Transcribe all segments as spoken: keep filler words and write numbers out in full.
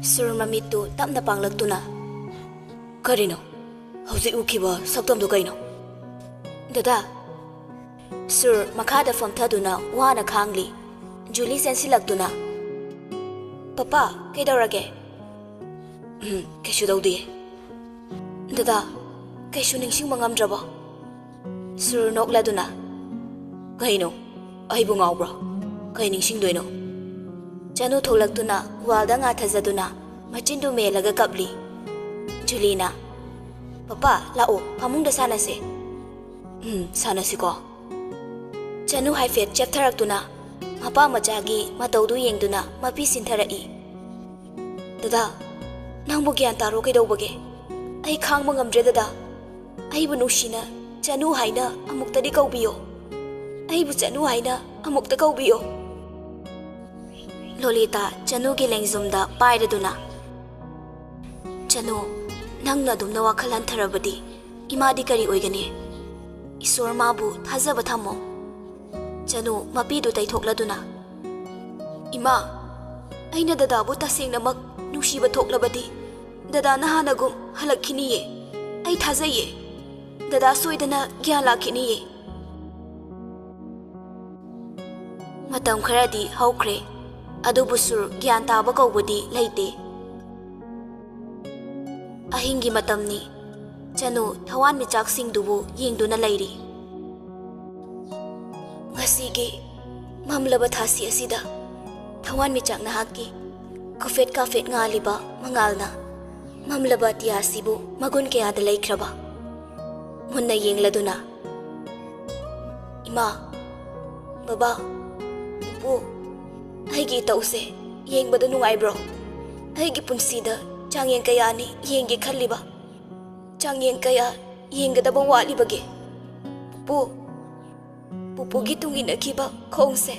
ꯁꯨꯔ ꯃꯃꯤꯠꯇꯨ ꯇꯞꯅ ꯄꯥꯡꯂꯛꯇꯨꯅ, "ꯀꯔꯤꯅꯣ? ꯍꯧꯖꯤꯛ ꯎꯈꯤꯕ ꯁꯛꯇꯝꯗꯨ ꯀꯩꯅꯣ?" "ꯗꯗꯥ!" ꯁꯨꯔ ꯃꯈꯥꯗ ꯐꯝꯊꯗꯨꯅ ꯋꯥꯅ ꯈꯥꯡꯂꯤ꯫ ꯖꯨꯂꯤ ꯆꯦꯟꯁꯤꯜꯂꯛꯇꯨꯅ, "ꯄꯄꯥ, ꯀꯩꯗꯧꯔꯒꯦ?" "ꯎꯝ, ꯀꯩꯁꯨ ꯇꯧꯗꯤꯌꯦ꯫" "ꯗꯗꯥ, ꯀꯩꯁꯨ ꯅꯤꯡꯁꯤꯡꯕ ꯉꯝꯗ꯭ꯔꯕꯣ?" ꯁꯨꯔ ꯅꯣꯛꯂꯗꯨꯅ, "ꯀꯩꯅꯣ? ꯑꯩꯕꯨ ꯉꯥꯎꯕ꯭ꯔꯣ? ꯀꯩ ꯅꯤꯡꯁꯤꯡꯗꯣꯏꯅꯣ?" ꯆꯅꯨ ꯊꯣꯛꯂꯛꯇꯨꯅ ꯋꯥꯜꯗ ꯉꯥꯊꯖꯗꯨꯅ ꯃꯆꯤꯟꯗꯨ ꯃꯦꯜꯂꯒ ꯀꯞꯂꯤ꯫ ꯖꯨꯂꯤꯅ, "ꯄꯄꯥ, ꯂꯥꯛꯑꯣ, ꯐꯃꯨꯡꯗ ꯁꯥꯟꯅꯁꯦ꯫" "ꯎꯝ, ꯁꯥꯟꯅꯁꯤꯀꯣ꯫" ꯆꯅꯨ ꯍꯥꯏꯐꯦꯠ ꯆꯦꯞꯊꯔꯛꯇꯨꯅ ꯃꯄꯥ ꯃꯆꯥꯒꯤ ꯃꯇꯧꯗꯨ ꯌꯦꯡꯗꯨꯅ ꯃꯄꯤ ꯁꯤꯟꯊꯔꯛꯏ꯫ "ꯗꯗꯥ, ꯅꯪꯕꯨ ꯒ꯭ꯌꯥꯟ ꯇꯥꯔꯣ ꯀꯩꯗꯧꯕꯒꯦ? ꯑꯩ ꯈꯥꯡꯕ ꯉꯝꯗ꯭ꯔꯦ ꯗꯗꯥ꯫ ꯑꯩꯕꯨ ꯅꯨꯡꯁꯤꯅ ꯆꯅꯨ ꯍꯥꯏꯅ ꯑꯃꯨꯛꯇꯗꯤ ꯀꯧꯕꯤꯌꯣ꯫ ꯑꯩꯕꯨ ꯆꯅꯨ ꯍꯥꯏꯅ ꯑꯃꯨꯛꯇ ꯀꯧꯕꯤꯌꯣ꯫" ꯂꯣꯂꯤꯇꯥ ꯆꯅꯨꯒꯤ ꯂꯦꯡꯖꯨꯝꯗ ꯄꯥꯏꯔꯗꯨꯅ, "ꯆꯅꯨ, ꯅꯪꯅ ꯑꯗꯨꯝꯅ ꯋꯥꯈꯜ ꯍꯟꯊꯔꯕꯗꯤ ꯏꯃꯥꯗꯤ ꯀꯔꯤ ꯑꯣꯏꯒꯅꯤ? ꯏꯁꯣꯔ ꯃꯥꯕꯨ ꯊꯥꯖꯕ ꯊꯝꯃꯣ꯫" ꯆꯅꯨ ꯃꯄꯤꯗꯨ ꯇꯩꯊꯣꯛꯂꯗꯨꯅ, "ꯏꯃꯥ, ꯑꯩꯅ ꯗꯗꯥꯕꯨ ꯇꯁꯦꯡꯅꯃꯛ ꯅꯨꯡꯁꯤꯕ ꯊꯣꯛꯂꯕꯗꯤ ꯗꯗꯥꯅ ꯍꯥꯟꯅꯒꯨꯝ ꯍꯜꯂꯛꯈꯤꯅꯤꯌꯦ꯫ ꯑꯩ ꯊꯥꯖꯩꯌꯦ꯫ ꯗꯗꯥ ꯁꯣꯏꯗꯅ ꯒ꯭ꯌꯥꯟ ꯂꯥꯛꯈꯤꯅꯤꯌꯦ꯫" ꯃꯇꯝ ꯈꯔꯗꯤ ꯍꯧꯈ꯭ꯔꯦ, ꯑꯗꯨꯕꯨ ꯁꯨꯔ ꯒ꯭ꯌꯥꯟ ꯇꯥꯕ ꯀꯧꯕꯗꯤ ꯂꯩꯇꯦ꯫ ꯑꯍꯤꯡꯒꯤ ꯃꯇꯝꯅꯤ꯫ ꯆꯅꯨ ꯊꯋꯥꯟꯃꯤꯆꯥꯛꯁꯤꯡꯗꯨꯕꯨ ꯌꯦꯡꯗꯨꯅ ꯂꯩꯔꯤ꯫ ꯉꯁꯤꯒꯤ ꯃꯝꯂꯕ ꯊꯥꯁꯤ ꯑꯁꯤꯗ ꯊꯋꯥꯟꯃꯤꯆꯥꯛ ꯅꯍꯥꯛꯀꯤ ꯀꯣꯐꯦꯠ ꯀꯥꯐꯦꯠ ꯉꯥꯜꯂꯤꯕ ꯃꯉꯥꯜꯅ ꯃꯝꯂꯕ ꯑꯇꯤꯌꯥꯁꯤꯕꯨ ꯃꯒꯨꯟ ꯀꯌꯥꯗ ꯂꯩꯈ꯭ꯔꯕ꯫ ꯃꯨꯟꯅ ꯌꯦꯡꯂꯗꯨꯅ, "ꯏꯃꯥ, ꯕꯕꯥ, ꯄꯨꯄꯨ, ꯑꯩꯒꯤ ꯏꯇꯧꯁꯦ ꯌꯦꯡꯕꯗ ꯅꯨꯡꯉꯥꯏꯕ꯭ꯔꯣ? ꯑꯩꯒꯤ ꯄꯨꯟꯁꯤꯗ ꯆꯥꯡꯌꯦꯡ ꯀꯌꯥꯅꯤ ꯌꯦꯡꯒꯦ ꯈꯜꯂꯤꯕ? ꯆꯥꯡꯌꯦꯡ ꯀꯌꯥ ꯌꯦꯡꯒꯗꯕ ꯋꯥꯠꯂꯤꯕꯒꯦ? ꯄꯨꯄꯨ, ꯄꯨꯄꯨꯒꯤ ꯇꯨꯡ ꯏꯟꯅꯈꯤꯕ ꯈꯣꯡꯁꯦ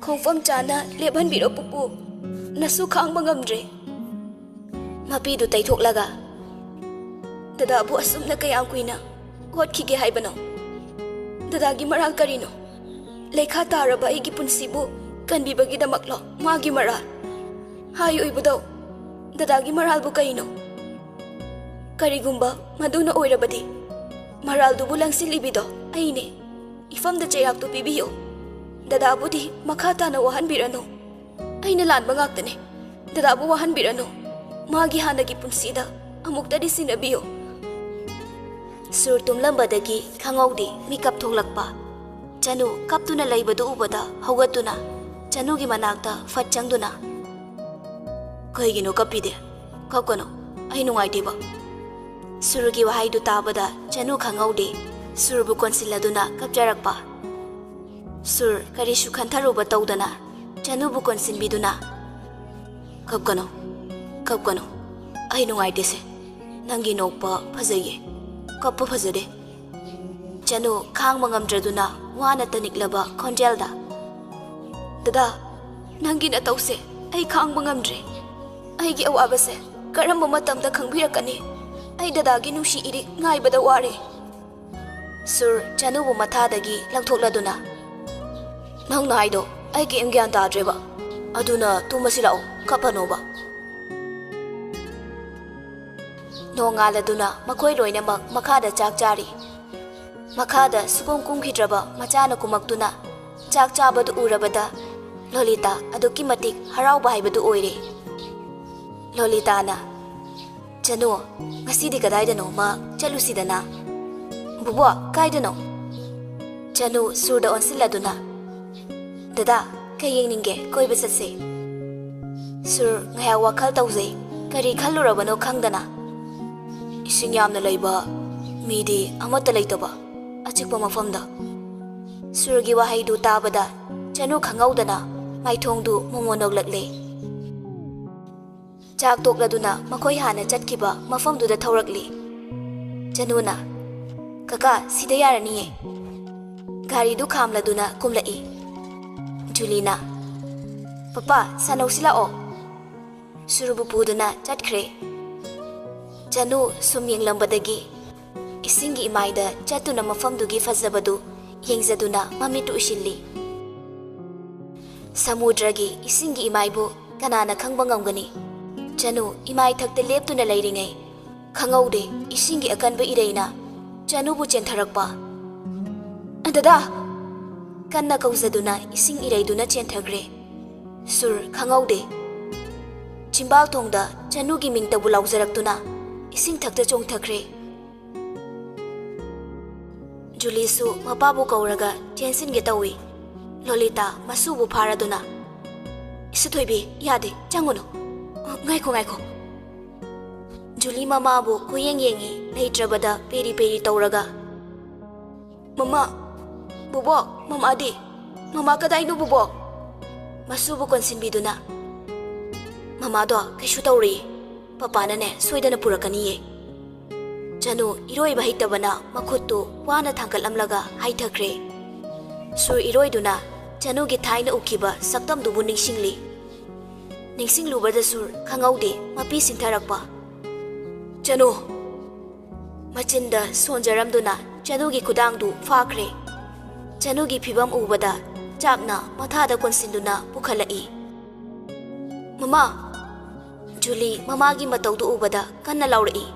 ꯈꯣꯡꯐꯝ ꯆꯥꯅ ꯂꯦꯞꯍꯟꯕꯤꯔꯣ ꯄꯨꯄꯨ꯫ ꯅꯁꯨ ꯈꯥꯡꯕ ꯉꯝꯗ꯭ꯔꯦ꯫" ꯃꯄꯤꯗꯨ ꯇꯩꯊꯣꯛꯂꯒ, "ꯗꯗꯥꯕꯨ ꯑꯁꯨꯝꯅ ꯀꯌꯥꯝ ꯀꯨꯏꯅ ꯍꯣꯠꯈꯤꯒꯦ ꯍꯥꯏꯕꯅꯣ? ꯗꯗꯥꯒꯤ ꯃꯔꯥꯜ ꯀꯔꯤꯅꯣ? ꯂꯩꯈꯥ ꯇꯥꯔꯕ ꯑꯩꯒꯤ ꯄꯨꯟꯁꯤꯕꯨ ꯀꯟꯕꯤꯕꯒꯤꯗꯃꯛꯂꯣ ꯃꯥꯒꯤ ꯃꯔꯥꯜ? ꯍꯥꯏꯌꯨ ꯏꯕꯨꯙꯧ, ꯗꯗꯥꯒꯤ ꯃꯔꯥꯜꯕꯨ ꯀꯩꯅꯣ? ꯀꯔꯤꯒꯨꯝꯕ ꯃꯗꯨꯅ ꯑꯣꯏꯔꯕꯗꯤ, ꯃꯔꯥꯜꯗꯨꯕꯨ ꯂꯪꯁꯤꯜꯂꯤꯕꯤꯗꯣ ꯑꯩꯅꯦ꯫ ꯏꯐꯝꯗ ꯆꯩꯔꯥꯛꯇꯨ ꯄꯤꯕꯤꯌꯨ꯫ ꯗꯗꯥꯕꯨꯗꯤ ꯃꯈꯥ ꯇꯥꯅ ꯋꯥꯍꯟꯕꯤꯔꯅꯨ꯫ ꯑꯩꯅ ꯂꯥꯟꯕ ꯉꯥꯛꯇꯅꯦ꯫ ꯗꯗꯥꯕꯨ ꯋꯥꯍꯟꯕꯤꯔꯅꯨ꯫ ꯃꯥꯒꯤ ꯍꯥꯟꯅꯒꯤ ꯄꯨꯟꯁꯤꯗ ꯑꯃꯨꯛꯇꯗꯤ ꯁꯤꯟꯅꯕꯤꯌꯨ꯫ ꯁꯨꯔ ꯇꯨꯝꯂꯝꯕꯗꯒꯤ ꯈꯪꯍꯧꯗꯦ ꯃꯤꯀꯞ ꯊꯣꯛꯂꯛꯄ꯫ ꯆꯅꯨ ꯀꯞꯇꯨꯅ ꯂꯩꯕꯗꯨ ꯎꯕꯗ ꯍꯧꯒꯠꯇꯨꯅ ꯆꯅꯨꯒꯤ ꯃꯅꯥꯛꯇ ꯐꯠ ꯆꯪꯗꯨꯅ, "ꯀꯩꯒꯤꯅꯣ ꯀꯞꯄꯤꯗꯦ? ꯀꯞꯀꯅꯨ, ꯑꯩ ꯅꯨꯡꯉꯥꯏꯇꯦꯕ꯫" ꯁꯨꯔꯒꯤ ꯋꯥꯍꯩꯗꯨ ꯇꯥꯕꯗ ꯆꯅꯨ ꯈꯪꯍꯧꯗꯦ ꯁꯨꯔꯕꯨ ꯀꯣꯟꯁꯤꯜꯂꯗꯨꯅ ꯀꯞꯆꯔꯛꯄ꯫ ꯁꯨꯔ ꯀꯔꯤꯁꯨ ꯈꯟꯊꯔꯨꯕ ꯇꯧꯗꯅ ꯆꯅꯨꯕꯨ ꯀꯣꯟꯁꯤꯟꯕꯤꯗꯨꯅ, "ꯀꯞꯀꯅꯨ, ꯀꯞꯀꯅꯨ, ꯑꯩ ꯅꯨꯡꯉꯥꯏꯇꯦꯁꯦ꯫ ꯅꯪꯒꯤ ꯅꯣꯛꯄ ꯐꯖꯩꯌꯦ, ꯀꯞꯄ ꯐꯖꯗꯦ꯫" ꯆꯅꯨ ꯈꯥꯡꯕ ꯉꯝꯗ꯭ꯔꯗꯨꯅ ꯋꯥꯅ ꯇꯅꯤꯛꯂꯕ ꯈꯣꯟꯖꯦꯜꯗ, "ꯗꯗꯥ, ꯅꯪꯒꯤ ꯅꯇꯧꯁꯦ ꯑꯩ ꯈꯥꯡꯕ ꯉꯝꯗ꯭ꯔꯦ꯫ ꯑꯩꯒꯤ ꯑꯋꯥꯕꯁꯦ ꯀꯔꯝꯕ ꯃꯇꯝꯗ ꯈꯪꯕꯤꯔꯛꯀꯅꯤ? ꯑꯩ ꯗꯗꯥꯒꯤ ꯅꯨꯡꯁꯤ ꯏꯔꯤꯛ ꯉꯥꯏꯕꯗ ꯋꯥꯔꯦ꯫" ꯁꯨꯔ ꯆꯅꯨꯕꯨ ꯃꯊꯥꯗꯒꯤ ꯂꯧꯊꯣꯛꯂꯗꯨꯅ, "ꯅꯪꯅ ꯍꯥꯏꯗꯣ ꯑꯩ ꯀꯩꯝ ꯒ꯭ꯌꯥꯟ ꯇꯥꯗ꯭ꯔꯦꯕ꯫ ꯑꯗꯨꯅ ꯇꯨꯝꯃꯁꯤ ꯂꯥꯛꯑꯣ, ꯀꯞꯄꯅꯣꯕ꯫" ꯅꯣꯡꯉꯥꯜꯂꯗꯨꯅ ꯃꯈꯣꯏ ꯂꯣꯏꯅꯃꯛ ꯃꯈꯥꯗ ꯆꯥꯛ ꯆꯥꯔꯤ꯫ ꯃꯈꯥꯗ ꯁꯨꯀꯨꯝ ꯀꯨꯝꯈꯤꯗ꯭ꯔꯕ ꯃꯆꯥꯅ ꯀꯨꯝꯃꯛꯇꯨꯅ ꯆꯥꯛ ꯆꯥꯕꯗꯨ ꯎꯔꯕꯗ ꯂꯣꯂꯤꯇꯥ ꯑꯗꯨꯛꯀꯤ ꯃꯇꯤꯛ ꯍꯔꯥꯎꯕ ꯍꯥꯏꯕꯗꯨ ꯑꯣꯏꯔꯦ꯫ ꯂꯣꯂꯤꯇꯥꯅ, "ꯆꯅꯨ, ꯉꯁꯤꯗꯤ ꯀꯗꯥꯏꯗꯅꯣꯃ ꯆꯠꯂꯨꯁꯤꯗꯅ꯫" "ꯕꯨꯕꯣꯛ, ꯀꯥꯏꯗꯅꯣ?" ꯆꯅꯨ ꯁꯨꯔꯗ ꯑꯣꯟꯁꯤꯜꯂꯗꯨꯅ, "ꯗꯗꯥ, ꯀꯩ ꯌꯦꯡꯅꯤꯡꯒꯦ? ꯀꯣꯏꯕ ꯆꯠꯁꯦ꯫" ꯁꯨꯔ ꯉꯥꯏꯍꯥꯛ ꯋꯥꯈꯜ ꯇꯧꯖꯩ꯫ ꯀꯔꯤ ꯈꯜꯂꯨꯔꯕꯅꯣ ꯈꯪꯗꯅ, "ꯏꯁꯤꯡ ꯌꯥꯝꯅ ꯂꯩꯕ ꯃꯤꯗꯤ ꯑꯃꯠꯇ ꯂꯩꯇꯕ ꯑꯆꯤꯛꯄ ꯃꯐꯝꯗ꯫" ꯁꯨꯔꯒꯤ ꯋꯥꯍꯩꯗꯨ ꯇꯥꯕꯗ ꯆꯅꯨ ꯈꯪꯍꯧꯗꯅ ꯃꯥꯏꯊꯣꯡꯗꯨ ꯃꯣꯃꯣꯟ ꯅꯣꯛꯂꯛꯂꯦ꯫ ꯆꯥꯛ ꯇꯣꯛꯂꯗꯨꯅ ꯃꯈꯣꯏ ꯍꯥꯟꯅ ꯆꯠꯈꯤꯕ ꯃꯐꯝꯗꯨꯗ ꯊꯧꯔꯛꯂꯤ꯫ ꯆꯅꯨꯅ, "ꯀꯀꯥ, ꯁꯤꯗ ꯌꯥꯔꯅꯤꯌꯦ꯫" ꯒꯥꯔꯤꯗꯨ ꯈꯥꯝꯂꯗꯨꯅ ꯀꯨꯝꯂꯛꯏ꯫ ꯖꯨꯂꯤꯅ, "ꯄꯄꯥ, ꯁꯥꯟꯅꯧꯁꯤ ꯂꯥꯛꯑꯣ꯫" ꯁꯨꯔꯨꯕꯨ ꯄꯨꯗꯨꯅ ꯆꯠꯈ꯭ꯔꯦ꯫ ꯆꯅꯨ ꯁꯨꯝ ꯌꯦꯡꯂꯝꯕꯗꯒꯤ ꯏꯁꯤꯡꯒꯤ ꯏꯃꯥꯏꯗ ꯆꯠꯇꯨꯅ ꯃꯐꯝꯗꯨꯒꯤ ꯐꯖꯕꯗꯨ ꯌꯦꯡꯖꯗꯨꯅ ꯃꯃꯤꯠ ꯎꯏꯁꯤꯜꯂꯤ꯫ ꯁꯃꯨꯗ꯭ꯔꯒꯤ ꯏꯁꯤꯡꯒꯤ ꯏꯃꯥꯏꯕꯨ ꯀꯅꯥꯅ ꯈꯪꯕ ꯉꯝꯒꯅꯤ? ꯆꯅꯨ ꯏꯃꯥ ꯏꯊꯛꯇ ꯂꯦꯞꯇꯨꯅ ꯂꯩꯔꯤꯉꯩ, ꯈꯪꯍꯧꯗꯦ ꯏꯁꯤꯡꯒꯤ ꯑꯀꯟꯕ ꯏꯔꯩꯅ ꯆꯅꯨꯕꯨ ꯆꯦꯟꯊꯔꯛꯄ꯫ "ꯗꯗꯥ!" ꯀꯟꯅ ꯀꯧꯖꯗꯨꯅ ꯏꯁꯤꯡ ꯏꯔꯩꯗꯨꯅ ꯆꯦꯟꯊꯈ꯭ꯔꯦ꯫ ꯁꯨꯔ ꯈꯪꯍꯧꯗꯦ꯫ ꯆꯤꯝꯕꯥꯜ ꯊꯣꯡꯗ ꯆꯅꯨꯒꯤ ꯃꯤꯡꯇꯕꯨ ꯂꯥꯎꯖꯔꯛꯇꯨꯅ ꯏꯁꯤꯡ ꯊꯛꯇ ꯆꯣꯡꯊꯈ꯭ꯔꯦ꯫ ꯖꯨꯂꯤꯁꯨ ꯃꯄꯥꯕꯨ ꯀꯧꯔꯒ ꯆꯦꯟꯁꯤꯟꯒꯦ ꯇꯧꯏ꯫ ꯂꯣꯂꯤꯇꯥ ꯃꯁꯨꯕꯨ ꯐꯥꯔꯗꯨꯅ, "ꯏꯁꯨ ꯊꯣꯏꯕꯤ, ꯌꯥꯗꯦ, ꯆꯪꯉꯨꯅꯨ꯫ ꯑ, ꯉꯥꯏꯈꯣ, ꯉꯥꯏꯈꯣ꯫" ꯖꯨꯂꯤ ꯃꯃꯥꯕꯨ ꯀꯣꯏꯌꯦꯡ ꯌꯦꯡꯉꯤ, ꯂꯩꯇ꯭ꯔꯕꯗ ꯄꯦꯔꯤ ꯄꯦꯔꯤ ꯇꯧꯔꯒ꯫ "ꯃꯃꯥ, ꯕꯣꯕꯣꯛ, ꯃꯃꯥꯗꯤ? ꯃꯃꯥ ꯀꯗꯥꯏꯅꯣ, ꯕꯣꯕꯣꯛ?" ꯃꯁꯨꯕꯨ ꯀꯣꯟꯁꯤꯟꯕꯤꯗꯨꯅ꯫ "ꯃꯃꯥꯗꯣ ꯀꯩꯁꯨ ꯇꯧꯔꯤ꯫ ꯄꯄꯥꯅꯅꯦ ꯁꯣꯏꯗꯅ ꯄꯨꯔꯛꯀꯅꯤꯌꯦ꯫" ꯆꯅꯨ ꯏꯔꯣꯏꯕ ꯍꯩꯇꯕꯅ ꯃꯈꯨꯠꯇꯨ ꯋꯥꯅ ꯊꯥꯡꯒꯠꯂꯝꯂꯒ ꯍꯥꯏꯊꯈ꯭ꯔꯦ꯫ ꯁꯨꯔ ꯏꯔꯣꯏꯗꯨꯅ ꯆꯅꯨꯒꯤ ꯊꯥꯏꯅ ꯎꯈꯤꯕ ꯁꯛꯇꯝꯗꯨꯕꯨ ꯅꯤꯡꯁꯤꯡꯂꯤ꯫ ꯅꯤꯡꯁꯤꯡꯂꯨꯕꯗ ꯁꯨꯔ ꯈꯪꯍꯧꯗꯦ ꯃꯄꯤ ꯁꯤꯟꯊꯔꯛꯄ꯫ "ꯆꯅꯨ!" ꯃꯆꯤꯟꯗ ꯁꯣꯟꯖꯔꯝꯗꯨꯅ ꯆꯅꯨꯒꯤ ꯈꯨꯗꯥꯡꯗꯨ ꯐꯥꯈ꯭ꯔꯦ꯫ ꯆꯅꯨꯒꯤ ꯐꯤꯕꯝ ꯎꯕꯗ ꯆꯥꯛꯅ ꯃꯊꯥꯗ ꯀꯣꯟꯁꯤꯟꯗꯨꯅ ꯄꯨꯈꯠꯂꯛꯏ꯫ "ꯃꯃꯥ!" ꯖꯨꯂꯤ ꯃꯃꯥꯒꯤ ꯃꯇꯧꯗꯨ ꯎꯕꯗ ꯀꯟꯅ ꯂꯥꯎꯔꯛꯏ꯫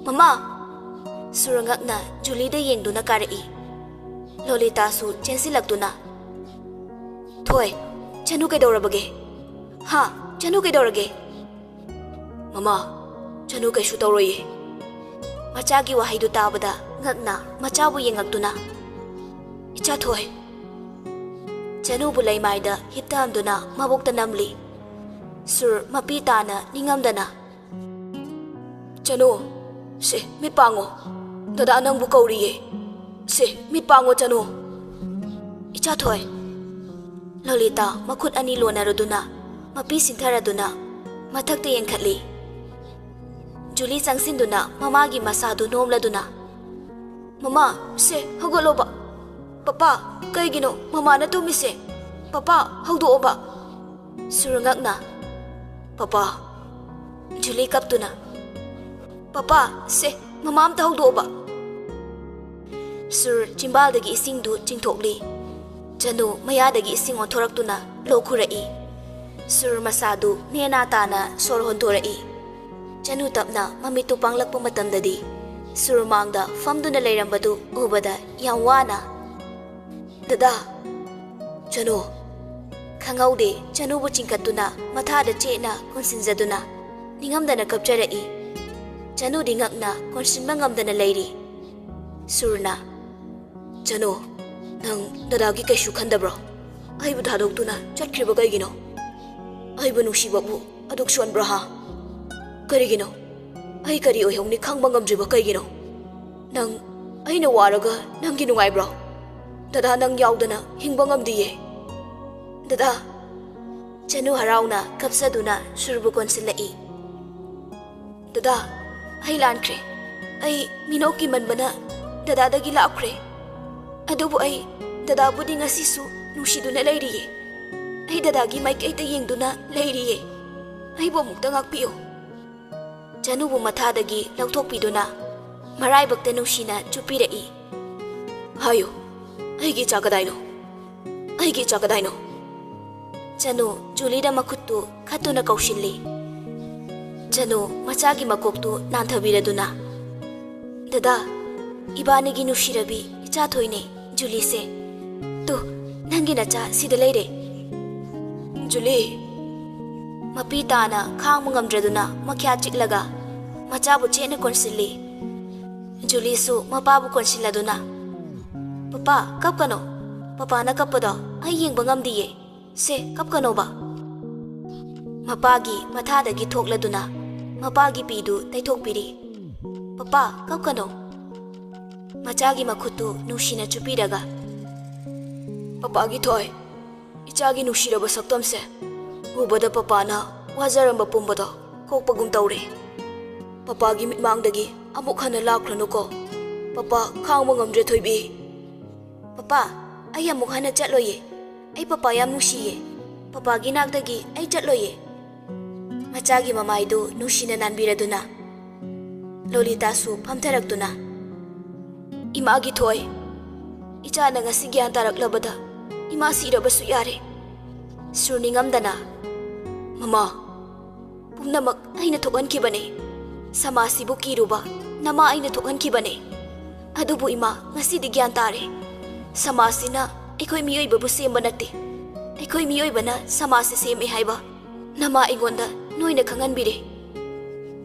"ꯃꯃꯥ!" ꯁꯨꯔ ꯉꯛꯅ ꯖꯨꯂꯤꯗ ꯌꯦꯡꯗꯨꯅ ꯀꯥꯔꯛꯏ꯫ ꯂꯣꯂꯤꯇꯥꯁꯨ ꯆꯦꯟꯁꯤꯜꯂꯛꯇꯨꯅ, "ꯊꯣꯏ, ꯆꯅꯨ ꯀꯩꯗꯧꯔꯕꯒꯦ? ꯍꯥ, ꯆꯅꯨ ꯀꯩꯗꯧꯔꯒꯦ?" "ꯃꯃꯥ, ꯆꯅꯨ ꯀꯩꯁꯨ ꯇꯧꯔꯣꯏꯌꯦ꯫" ꯃꯆꯥꯒꯤ ꯋꯥꯍꯩꯗꯨ ꯇꯥꯕꯗ ꯉꯛꯅ ꯃꯆꯥꯕꯨ ꯌꯦꯡꯉꯛꯇꯨꯅ, "ꯏꯆꯥ ꯊꯣꯏ!" ꯆꯅꯨꯕꯨ ꯂꯩꯃꯥꯏꯗ ꯍꯤꯞꯊꯍꯟꯗꯨꯅ ꯃꯕꯣꯛꯇ ꯅꯝꯂꯤ꯫ ꯁꯨꯔ ꯃꯄꯤ ꯇꯥꯅ ꯅꯤꯡꯉꯝꯗꯅ, "ꯆꯅꯨ, ꯁꯦ, ꯃꯤꯠ ꯄꯥꯡꯉꯣ꯫ ꯗꯗꯥ ꯅꯪꯕꯨ ꯀꯧꯔꯤꯌꯦ꯫ ꯁꯦ, ꯃꯤꯠ ꯄꯥꯡꯉꯣ, ꯆꯅꯨ꯫" "ꯏꯆꯥ ꯊꯣꯏ!" ꯂꯣꯂꯤꯇꯥ ꯃꯈꯨꯠ ꯑꯅꯤ ꯂꯣꯟꯅꯔꯗꯨꯅ, ꯃꯄꯤ ꯁꯤꯟꯊꯔꯗꯨꯅ ꯃꯊꯛꯇ ꯌꯦꯡꯈꯠꯂꯤ꯫ ꯖꯨꯂꯤ ꯆꯪꯁꯤꯟꯗꯨꯅ ꯃꯃꯥꯒꯤ ꯃꯁꯥꯗꯨ ꯅꯣꯝꯂꯗꯨꯅ, "ꯃꯃꯥ, ꯁꯦ, ꯍꯧꯒꯠꯂꯣꯕ꯫ ꯄꯄꯥ, ꯀꯩꯒꯤꯅꯣ ꯃꯃꯥꯅ ꯇꯨꯝꯃꯤꯁꯦ? ꯄꯄꯥ, ꯍꯧꯗꯣꯛꯑꯣꯕ꯫" ꯁꯨꯔ ꯉꯛꯅ, "ꯄꯄꯥ꯫" ꯖꯨꯂꯤ ꯀꯞꯇꯨꯅ, "ꯄꯄꯥ, ꯁꯦ, ꯃꯃꯥ ꯑꯝꯇ ꯍꯧꯗꯣꯛꯑꯣꯕ꯫" ꯁꯨꯔ ꯆꯤꯝꯕꯥꯜꯗꯒꯤ ꯏꯁꯤꯡꯗꯨ ꯆꯤꯡꯊꯣꯛꯂꯤ꯫ ꯆꯅꯨ ꯃꯌꯥꯗꯒꯤ ꯏꯁꯤꯡ ꯑꯣꯟꯊꯣꯔꯛꯇꯨꯅ ꯂꯣꯛ ꯈꯨꯔꯛꯏ꯫ ꯁꯨꯔ ꯃꯁꯥꯗꯨ ꯅꯦꯅꯥ ꯇꯥꯅ ꯁꯣꯔ ꯍꯣꯟꯗꯣꯔꯛꯏ꯫ ꯆꯅꯨ ꯇꯞꯅ ꯃꯃꯤꯠꯇꯨ ꯄꯥꯡꯂꯛꯄ ꯃꯇꯝꯗꯗꯤ ꯁꯨꯔ ꯃꯥꯡꯗ ꯐꯝꯗꯨꯅ ꯂꯩꯔꯝꯕꯗꯨ ꯎꯕꯗ ꯌꯥꯝ ꯋꯥꯅ, "ꯗꯗꯥ!" "ꯆꯅꯨ!" ꯈꯪꯍꯧꯗꯦ ꯆꯅꯨꯕꯨ ꯆꯤꯡꯈꯠꯇꯨꯅ ꯃꯊꯥꯗ ꯆꯦꯠꯅ ꯀꯣꯟꯁꯤꯟꯖꯗꯨꯅ ꯅꯤꯡꯉꯝꯗꯅ ꯀꯞꯆꯔꯛꯏ꯫ ꯆꯅꯨꯗꯤ ꯉꯛꯅ ꯀꯣꯟꯁꯤꯟꯕ ꯉꯝꯗꯅ ꯂꯩꯔꯤ꯫ ꯁꯨꯔꯅ, "ꯆꯅꯨ, ꯅꯪ ꯗꯗꯥꯒꯤ ꯀꯩꯁꯨ ꯈꯟꯗꯕ꯭ꯔꯣ? ꯑꯩꯕꯨ ꯊꯥꯗꯣꯛꯇꯨꯅ ꯆꯠꯈ꯭ꯔꯤꯕ ꯀꯩꯒꯤꯅꯣ? ꯑꯩꯕꯨ ꯅꯨꯡꯁꯤꯕꯕꯨ ꯑꯗꯨꯛ ꯁꯣꯟꯕ꯭ꯔꯣ ꯍꯥ? ꯀꯔꯤꯒꯤꯅꯣ? ꯑꯩ ꯀꯔꯤ ꯑꯣꯏꯍꯧꯅꯤ ꯈꯪꯕ ꯉꯝꯗ꯭ꯔꯤꯕ ꯀꯩꯒꯤꯅꯣ? ꯅꯪ, ꯑꯩꯅ ꯋꯥꯔꯒ ꯅꯪꯒꯤ ꯅꯨꯡꯉꯥꯏꯕ꯭ꯔꯣ? ꯗꯗꯥ, ꯅꯪ ꯌꯥꯎꯗꯅ ꯍꯤꯡꯕ ꯉꯝꯗꯤꯌꯦ꯫ ꯗꯗꯥ!" ꯆꯅꯨ ꯍꯔꯥꯎꯅ ꯀꯞꯆꯗꯨꯅ ꯁꯨꯔꯕꯨ ꯀꯣꯟꯁꯤꯜꯂꯛꯏ꯫ "ꯗꯗꯥ, ꯑꯩ ꯂꯥꯟꯈ꯭ꯔꯦ꯫ ꯑꯩ ꯃꯤꯅꯣꯛ ꯀꯤꯃꯟꯕꯅ ꯗꯗꯥꯗꯒꯤ ꯂꯥꯞꯈ꯭ꯔꯦ꯫ ꯑꯗꯨꯕꯨ ꯑꯩ ꯗꯗꯥꯕꯨꯗꯤ ꯉꯁꯤꯁꯨ ꯅꯨꯡꯁꯤꯗꯨꯅ ꯂꯩꯔꯤꯌꯦ꯫ ꯑꯩ ꯗꯗꯥꯒꯤ ꯃꯥꯏꯀꯩꯗ ꯌꯦꯡꯗꯨꯅ ꯂꯩꯔꯤꯌꯦ꯫ ꯑꯩꯕꯨ ꯑꯃꯨꯛꯇ ꯉꯥꯛꯄꯤꯌꯨ꯫" ꯆꯅꯨꯕꯨ ꯃꯊꯥꯗꯒꯤ ꯂꯧꯊꯣꯛꯄꯤꯗꯨꯅ ꯃꯔꯥꯏꯕꯛꯇ ꯅꯨꯡꯁꯤꯅ ꯆꯨꯞꯄꯤꯔꯛꯏ꯫ "ꯍꯥꯏꯌꯨ, ꯑꯩꯒꯤ ꯏꯆꯥ ꯀꯗꯥꯏꯅꯣ? ꯑꯩꯒꯤ ꯏꯆꯥ ꯀꯗꯥꯏꯅꯣ?" ꯆꯅꯨ ꯖꯨꯂꯤꯗ ꯃꯈꯨꯠꯇꯨ ꯈꯠꯇꯨꯅ ꯀꯧꯁꯤꯜꯂꯤ꯫ ꯆꯅꯨ ꯃꯆꯥꯒꯤ ꯃꯀꯣꯛꯇꯨ ꯅꯥꯟꯊꯕꯤꯔꯗꯨꯅ, "ꯗꯗꯥ, ꯏꯕꯥꯅꯤꯒꯤ ꯅꯨꯡꯁꯤꯔꯕꯤ ꯏꯆꯥ ꯊꯣꯏꯅꯦ ꯖꯨꯂꯤꯁꯦ꯫ ꯇꯨ, ꯅꯪꯒꯤ ꯅꯆꯥ ꯁꯤꯗ ꯂꯩꯔꯦ꯫" ꯖꯨꯂꯤ! ꯃꯄꯤ ꯇꯥꯅ ꯈꯥꯡꯕ ꯉꯝꯗ꯭ꯔꯗꯨꯅ ꯃꯈ꯭ꯌꯥ ꯆꯤꯛꯂꯒ ꯃꯆꯥꯕꯨ ꯆꯦꯠꯅ ꯀꯣꯟꯁꯤꯜꯂꯤ꯫ ꯖꯨꯂꯤꯁꯨ ꯃꯄꯥꯕꯨ ꯀꯣꯟꯁꯤꯜꯂꯗꯨꯅ, "ꯄꯄꯥ, ꯀꯞꯀꯅꯣ꯫ ꯄꯄꯥꯅ ꯀꯞꯄꯗꯣ ꯑꯩ ꯌꯦꯡꯕ ꯉꯝꯗꯤꯌꯦ꯫ ꯁꯦ, ꯀꯞꯀꯅꯣꯕ꯫" ꯃꯄꯥꯒꯤ ꯃꯊꯥꯗꯒꯤ ꯊꯣꯛꯂꯗꯨꯅ ꯃꯄꯥꯒꯤ ꯄꯤꯗꯨ ꯇꯩꯊꯣꯛꯄꯤꯔꯤ꯫ "ꯄꯄꯥ, ꯀꯞꯀꯅꯣ꯫" ꯃꯆꯥꯒꯤ ꯃꯈꯨꯠꯇꯨ ꯅꯨꯡꯁꯤꯅ ꯆꯨꯞꯄꯤꯔꯒ, "ꯄꯄꯥꯒꯤ ꯊꯣꯏ, ꯏꯆꯥꯒꯤ ꯅꯨꯡꯁꯤꯔꯕ ꯁꯛꯇꯝꯁꯦ ꯎꯕꯗ ꯄꯄꯥꯅ ꯋꯥꯖꯔꯝꯕ ꯄꯨꯝꯕꯗꯣ ꯀꯣꯛꯄꯒꯨꯝ ꯇꯧꯔꯦ꯫ ꯄꯄꯥꯒꯤ ꯃꯤꯠꯃꯥꯡꯗꯒꯤ ꯑꯃꯨꯛ ꯍꯟꯅ ꯂꯥꯛꯈ꯭ꯔꯅꯨꯀꯣ꯫ ꯄꯄꯥ ꯈꯥꯡꯕ ꯉꯝꯗ꯭ꯔꯦ, ꯊꯣꯏꯕꯤ꯫" "ꯄꯄꯥ, ꯑꯩ ꯑꯃꯨꯛ ꯍꯟꯅ ꯆꯠꯂꯣꯏꯌꯦ꯫ ꯑꯩ ꯄꯄꯥ ꯌꯥꯝ ꯅꯨꯡꯁꯤꯌꯦ꯫ ꯄꯄꯥꯒꯤ ꯅꯥꯛꯇꯒꯤ ꯑꯩ ꯆꯠꯂꯣꯏꯌꯦ꯫" ꯃꯆꯥꯒꯤ ꯃꯃꯥꯏꯗꯨ ꯅꯨꯡꯁꯤꯅ ꯅꯥꯟꯕꯤꯔꯗꯨꯅ ꯂꯣꯂꯤꯇꯥꯁꯨ ꯐꯝꯊꯔꯛꯇꯨꯅ, "ꯏꯃꯥꯒꯤ ꯊꯣꯏ, ꯏꯆꯥꯅ ꯉꯁꯤ ꯒ꯭ꯌꯥꯟ ꯇꯥꯔꯛꯂꯕꯗ ꯏꯃꯥ ꯁꯤꯔꯕꯁꯨ ꯌꯥꯔꯦ꯫" ꯁꯨꯔ ꯅꯤꯡꯉꯝꯗꯅ, ꯃꯃꯥ, ꯄꯨꯝꯅꯃꯛ ꯑꯩꯅ ꯊꯣꯛꯍꯟꯈꯤꯕꯅꯦ꯫ ꯁꯃꯥꯖꯁꯤꯕꯨ ꯀꯤꯔꯨꯕ ꯅꯃꯥ ꯑꯩꯅ ꯊꯣꯛꯍꯟꯈꯤꯕꯅꯦ꯫ ꯑꯗꯨꯕꯨ ꯏꯃꯥ, ꯉꯁꯤꯗꯤ ꯒ꯭ꯌꯥꯟ ꯇꯥꯔꯦ꯫ ꯁꯃꯥꯖꯁꯤꯅ ꯑꯩꯈꯣꯏ ꯃꯤꯑꯣꯏꯕꯕꯨ ꯁꯦꯝꯕ ꯅꯠꯇꯦ, ꯑꯩꯈꯣꯏ ꯃꯤꯑꯣꯏꯕꯅ ꯁꯃꯥꯖꯁꯤ ꯁꯦꯝꯃꯤ ꯍꯥꯏꯕ ꯅꯃꯥ ꯑꯩꯉꯣꯟꯗ ꯅꯣꯏꯅ ꯈꯪꯍꯟꯕꯤꯔꯦ꯫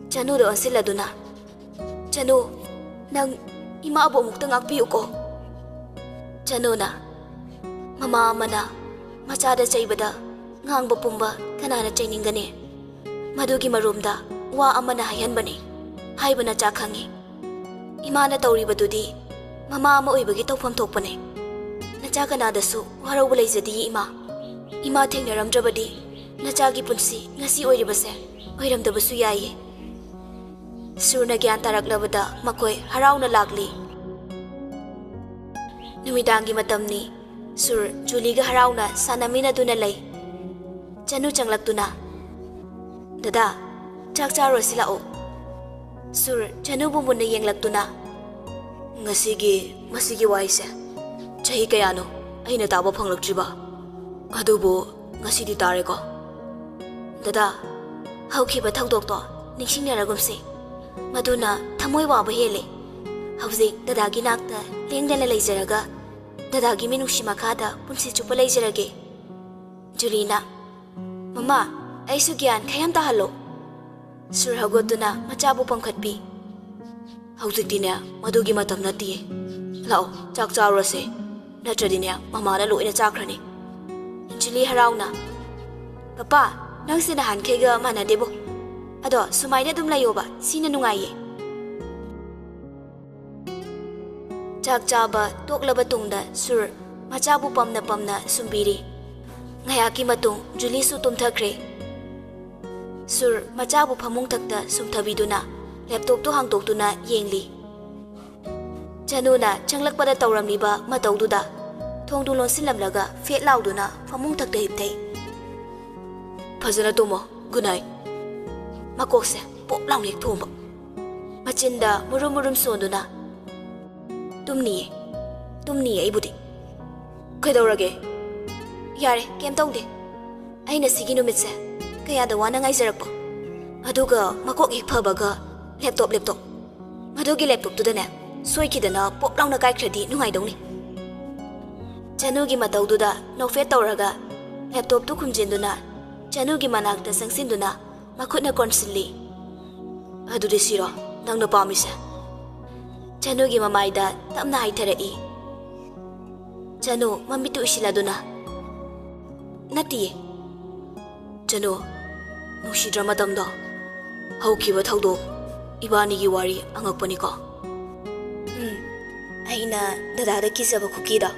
ꯆꯅꯨꯗ ꯑꯣꯟꯁꯤꯜꯂꯗꯨꯅ, "ꯆꯅꯨ, ꯅꯪ ꯏꯃꯥꯕꯨ ꯑꯃꯨꯛꯇ ꯉꯥꯛꯄꯤꯌꯨꯀꯣ꯫" ꯆꯅꯨꯅ, "ꯃꯃꯥ ꯑꯃꯅ ꯃꯆꯥꯗ ꯆꯩꯕꯗ ꯉꯥꯡꯕ ꯄꯨꯝꯕ ꯀꯅꯥꯅ ꯆꯩꯅꯤꯡꯒꯅꯤ? ꯃꯗꯨꯒꯤ ꯃꯔꯨꯝꯗ ꯋꯥ ꯑꯃꯅ ꯍꯥꯏꯍꯟꯕꯅꯤ ꯍꯥꯏꯕ ꯅꯆꯥ ꯈꯪꯉꯤ꯫ ꯏꯃꯥꯅ ꯇꯧꯔꯤꯕꯗꯨꯗꯤ ꯃꯃꯥ ꯑꯃ ꯑꯣꯏꯕꯒꯤ ꯇꯧꯐꯝ ꯊꯣꯛꯄꯅꯦ꯫ ꯅꯆꯥ ꯀꯅꯥꯗꯁꯨ ꯋꯥꯔꯧꯕ ꯂꯩꯖꯗꯤꯌꯦ ꯏꯃꯥ꯫ ꯏꯃꯥ ꯊꯦꯡꯅꯔꯝꯗ꯭ꯔꯕꯗꯤ ꯅꯆꯥꯒꯤ ꯄꯨꯟꯁꯤ ꯉꯁꯤ ꯑꯣꯏꯔꯤꯕꯁꯦ ꯑꯣꯏꯔꯝꯗꯕꯁꯨ ꯌꯥꯏꯌꯦ꯫" ꯁꯨꯔꯅ ꯒ꯭ꯌꯥꯟ ꯇꯥꯔꯛꯂꯕꯗ ꯃꯈꯣꯏ ꯍꯔꯥꯎꯅ ꯂꯥꯛꯂꯤ꯫ ꯅꯨꯃꯤꯗꯥꯡꯒꯤ ꯃꯇꯝꯅꯤ꯫ ꯁꯨꯔ ꯖꯨꯂꯤꯒ ꯍꯔꯥꯎꯅ ꯁꯥꯟꯅꯃꯤꯟꯅꯗꯨꯅ ꯂꯩ꯫ ꯆꯅꯨ ꯆꯪꯂꯛꯇꯨꯅ, "ꯗꯗꯥ, ꯆꯥꯛ ꯆꯥꯔꯨꯔꯁꯤ ꯂꯥꯛꯑꯣ꯫" ꯁꯨꯔ ꯆꯅꯨꯕꯨ ꯃꯨꯟꯅ ꯌꯦꯡꯂꯛꯇꯨꯅ, "ꯉꯁꯤꯒꯤ ꯃꯁꯤꯒꯤ ꯋꯥꯍꯩꯁꯦ ꯆꯍꯤ ꯀꯌꯥꯅꯣ ꯑꯩꯅ ꯇꯥꯕ ꯐꯪꯂꯛꯇ꯭ꯔꯤꯕ? ꯑꯗꯨꯕꯨ ꯉꯁꯤꯗꯤ ꯇꯥꯔꯦꯀꯣ꯫" "ꯗꯗꯥ, ꯍꯧꯈꯤꯕ ꯊꯧꯗꯣꯛꯇꯣ ꯅꯤꯡꯁꯤꯡꯅꯔꯒꯨꯝꯁꯤ꯫ ꯃꯗꯨꯅ ꯊꯃꯣꯏ ꯋꯥꯕ ꯍꯦꯜꯂꯦ꯫ ꯍꯧꯖꯤꯛ ꯗꯗꯥꯒꯤ ꯅꯥꯛꯇ ꯂꯦꯡꯗꯅ ꯂꯩꯖꯔꯒ ꯗꯗꯥꯒꯤ ꯃꯤꯅꯨꯡꯁꯤ ꯃꯈꯥꯗ ꯄꯨꯟꯁꯤ ꯆꯨꯞꯄ ꯂꯩꯖꯔꯒꯦ꯫" ꯖꯨꯂꯤꯅ, "ꯃꯃꯥ, ꯑꯩꯁꯨ ꯒ꯭ꯌꯥꯟ ꯈꯔ ꯌꯥꯝ ꯇꯥꯍꯜꯂꯣ꯫" ꯁꯨꯔ ꯍꯧꯒꯠꯇꯨꯅ ꯃꯆꯥꯕꯨ ꯄꯝꯈꯠꯄꯤ꯫ "ꯍꯧꯖꯤꯛꯇꯤꯅꯦ ꯃꯗꯨꯒꯤ ꯃꯇꯝ ꯅꯠꯇꯤꯌꯦ꯫ ꯂꯥꯛꯑꯣ, ꯆꯥꯛ ꯆꯥꯔꯨꯔꯁꯦ꯫ ꯅꯠꯇ꯭ꯔꯗꯤꯅꯦ ꯃꯃꯥꯅ ꯂꯣꯏꯅ ꯆꯥꯈ꯭ꯔꯅꯤ꯫" ꯖꯨꯂꯤ ꯍꯔꯥꯎꯅ, "ꯄꯄꯥ, ꯅꯪꯁꯦ ꯅꯍꯥꯟꯈꯩꯒ ꯃꯥꯟꯅꯗꯦꯕꯣ꯫ ꯑꯗꯣ ꯁꯨꯃꯥꯏꯅ ꯑꯗꯨꯝ ꯂꯩꯌꯣꯕ, ꯁꯤꯅ ꯅꯨꯡꯉꯥꯏꯌꯦ꯫" ꯆꯥꯛ ꯆꯥꯕ ꯇꯣꯛꯂꯕ ꯇꯨꯡꯗ ꯁꯨꯔ ꯃꯆꯥꯕꯨ ꯄꯝꯅ ꯄꯝꯅ ꯁꯨꯝꯕꯤꯔꯤ꯫ ꯉꯥꯏꯍꯥꯛꯀꯤ ꯃꯇꯨꯡ ꯖꯨꯂꯤꯁꯨ ꯇꯨꯝꯊꯈ꯭ꯔꯦ꯫ ꯁꯨꯔ ꯃꯆꯥꯕꯨ ꯐꯃꯨꯡ ꯊꯛꯇ ꯁꯨꯝꯊꯕꯤꯗꯨꯅ ꯂꯦꯞꯇꯣꯞꯇꯨ ꯍꯥꯡꯗꯣꯛꯇꯨꯅ ꯌꯦꯡꯂꯤ꯫ ꯆꯅꯨꯅ ꯆꯪꯂꯛꯄꯗ ꯇꯧꯔꯝꯂꯤꯕ ꯃꯇꯧꯗꯨꯗ ꯊꯣꯡꯗꯨ ꯂꯣꯟꯁꯤꯜꯂꯝꯂꯒ ꯐꯦꯠ ꯂꯥꯎꯗꯨꯅ ꯐꯃꯨꯡ ꯊꯛꯇ ꯍꯤꯞꯊꯩ꯫ "ꯐꯖꯅ ꯇꯨꯝꯃꯣ, good night꯫" ꯃꯀꯣꯛꯁꯦ ꯄꯣꯞ ꯂꯥꯎꯅ ꯍꯦꯛ ꯊꯣꯝꯕ꯫ ꯃꯆꯤꯟꯗ ꯃꯨꯔꯨꯝ ꯃꯨꯔꯨꯝ ꯁꯣꯟꯗꯨꯅ, "ꯇꯨꯝꯅꯤꯌꯦ, ꯇꯨꯝꯅꯤꯌꯦ ꯑꯩꯕꯨꯗꯤ꯫ ꯀꯩꯗꯧꯔꯒꯦ? ꯌꯥꯔꯦ, ꯀꯩꯝ ꯇꯧꯗꯦ꯫ ꯑꯩꯅ ꯁꯤꯒꯤ ꯅꯨꯃꯤꯠꯁꯦ ꯀꯌꯥꯗ ꯋꯥꯅ ꯉꯥꯏꯖꯔꯛꯄ꯫ ꯑꯗꯨꯒ ꯃꯀꯣꯛ ꯍꯦꯛ ꯐꯕꯒ ꯂꯦꯞꯇꯣꯞ, ꯂꯦꯞꯇꯣꯞ꯫ ꯃꯗꯨꯒꯤ ꯂꯦꯞꯇꯣꯞꯇꯨꯗꯅꯦ, ꯁꯣꯏꯈꯤꯗꯅ ꯄꯣꯞ ꯂꯥꯎꯅ ꯀꯥꯏꯈ꯭ꯔꯗꯤ ꯅꯨꯡꯉꯥꯏꯗꯧꯅꯤ꯫ ꯆꯅꯨꯒꯤ ꯃꯇꯧꯗꯨꯗ ꯅꯣꯛꯐꯦꯠ ꯇꯧꯔꯒ ꯂꯦꯞꯇꯣꯞꯇꯨ ꯈꯨꯝꯖꯤꯟꯗꯨꯅ ꯆꯅꯨꯒꯤ ꯃꯅꯥꯛꯇ ꯆꯪꯁꯤꯟꯗꯨꯅ ꯃꯈꯨꯠꯅ ꯀꯣꯟꯁꯤꯜꯂꯤ꯫ "ꯑꯗꯨꯗꯤ ꯁꯤꯔꯣ ꯅꯪꯅ ꯄꯥꯝꯃꯤꯁꯦ?" ꯆꯅꯨꯒꯤ ꯃꯃꯥꯏꯗ ꯇꯞꯅ ꯍꯥꯏꯊꯔꯛꯏ꯫ ꯆꯅꯨ ꯃꯃꯤꯠꯇꯨ ꯎꯏꯁꯤꯜꯂꯗꯨꯅ, "ꯅꯠꯇꯤꯌꯦ꯫" "ꯆꯅꯨ, ꯅꯨꯡꯁꯤꯗ꯭ꯔ ꯃꯇꯝꯗꯣ? ꯍꯧꯈꯤꯕ ꯊꯧꯗꯣꯛ, ꯏꯕꯥꯅꯤꯒꯤ ꯋꯥꯔꯤ ꯑꯉꯛꯄꯅꯤꯀꯣ?" "ꯎꯝ, ꯑꯩꯅ ꯗꯗꯥꯗ ꯀꯤꯖꯕ ꯈꯨꯀꯤꯗꯣ,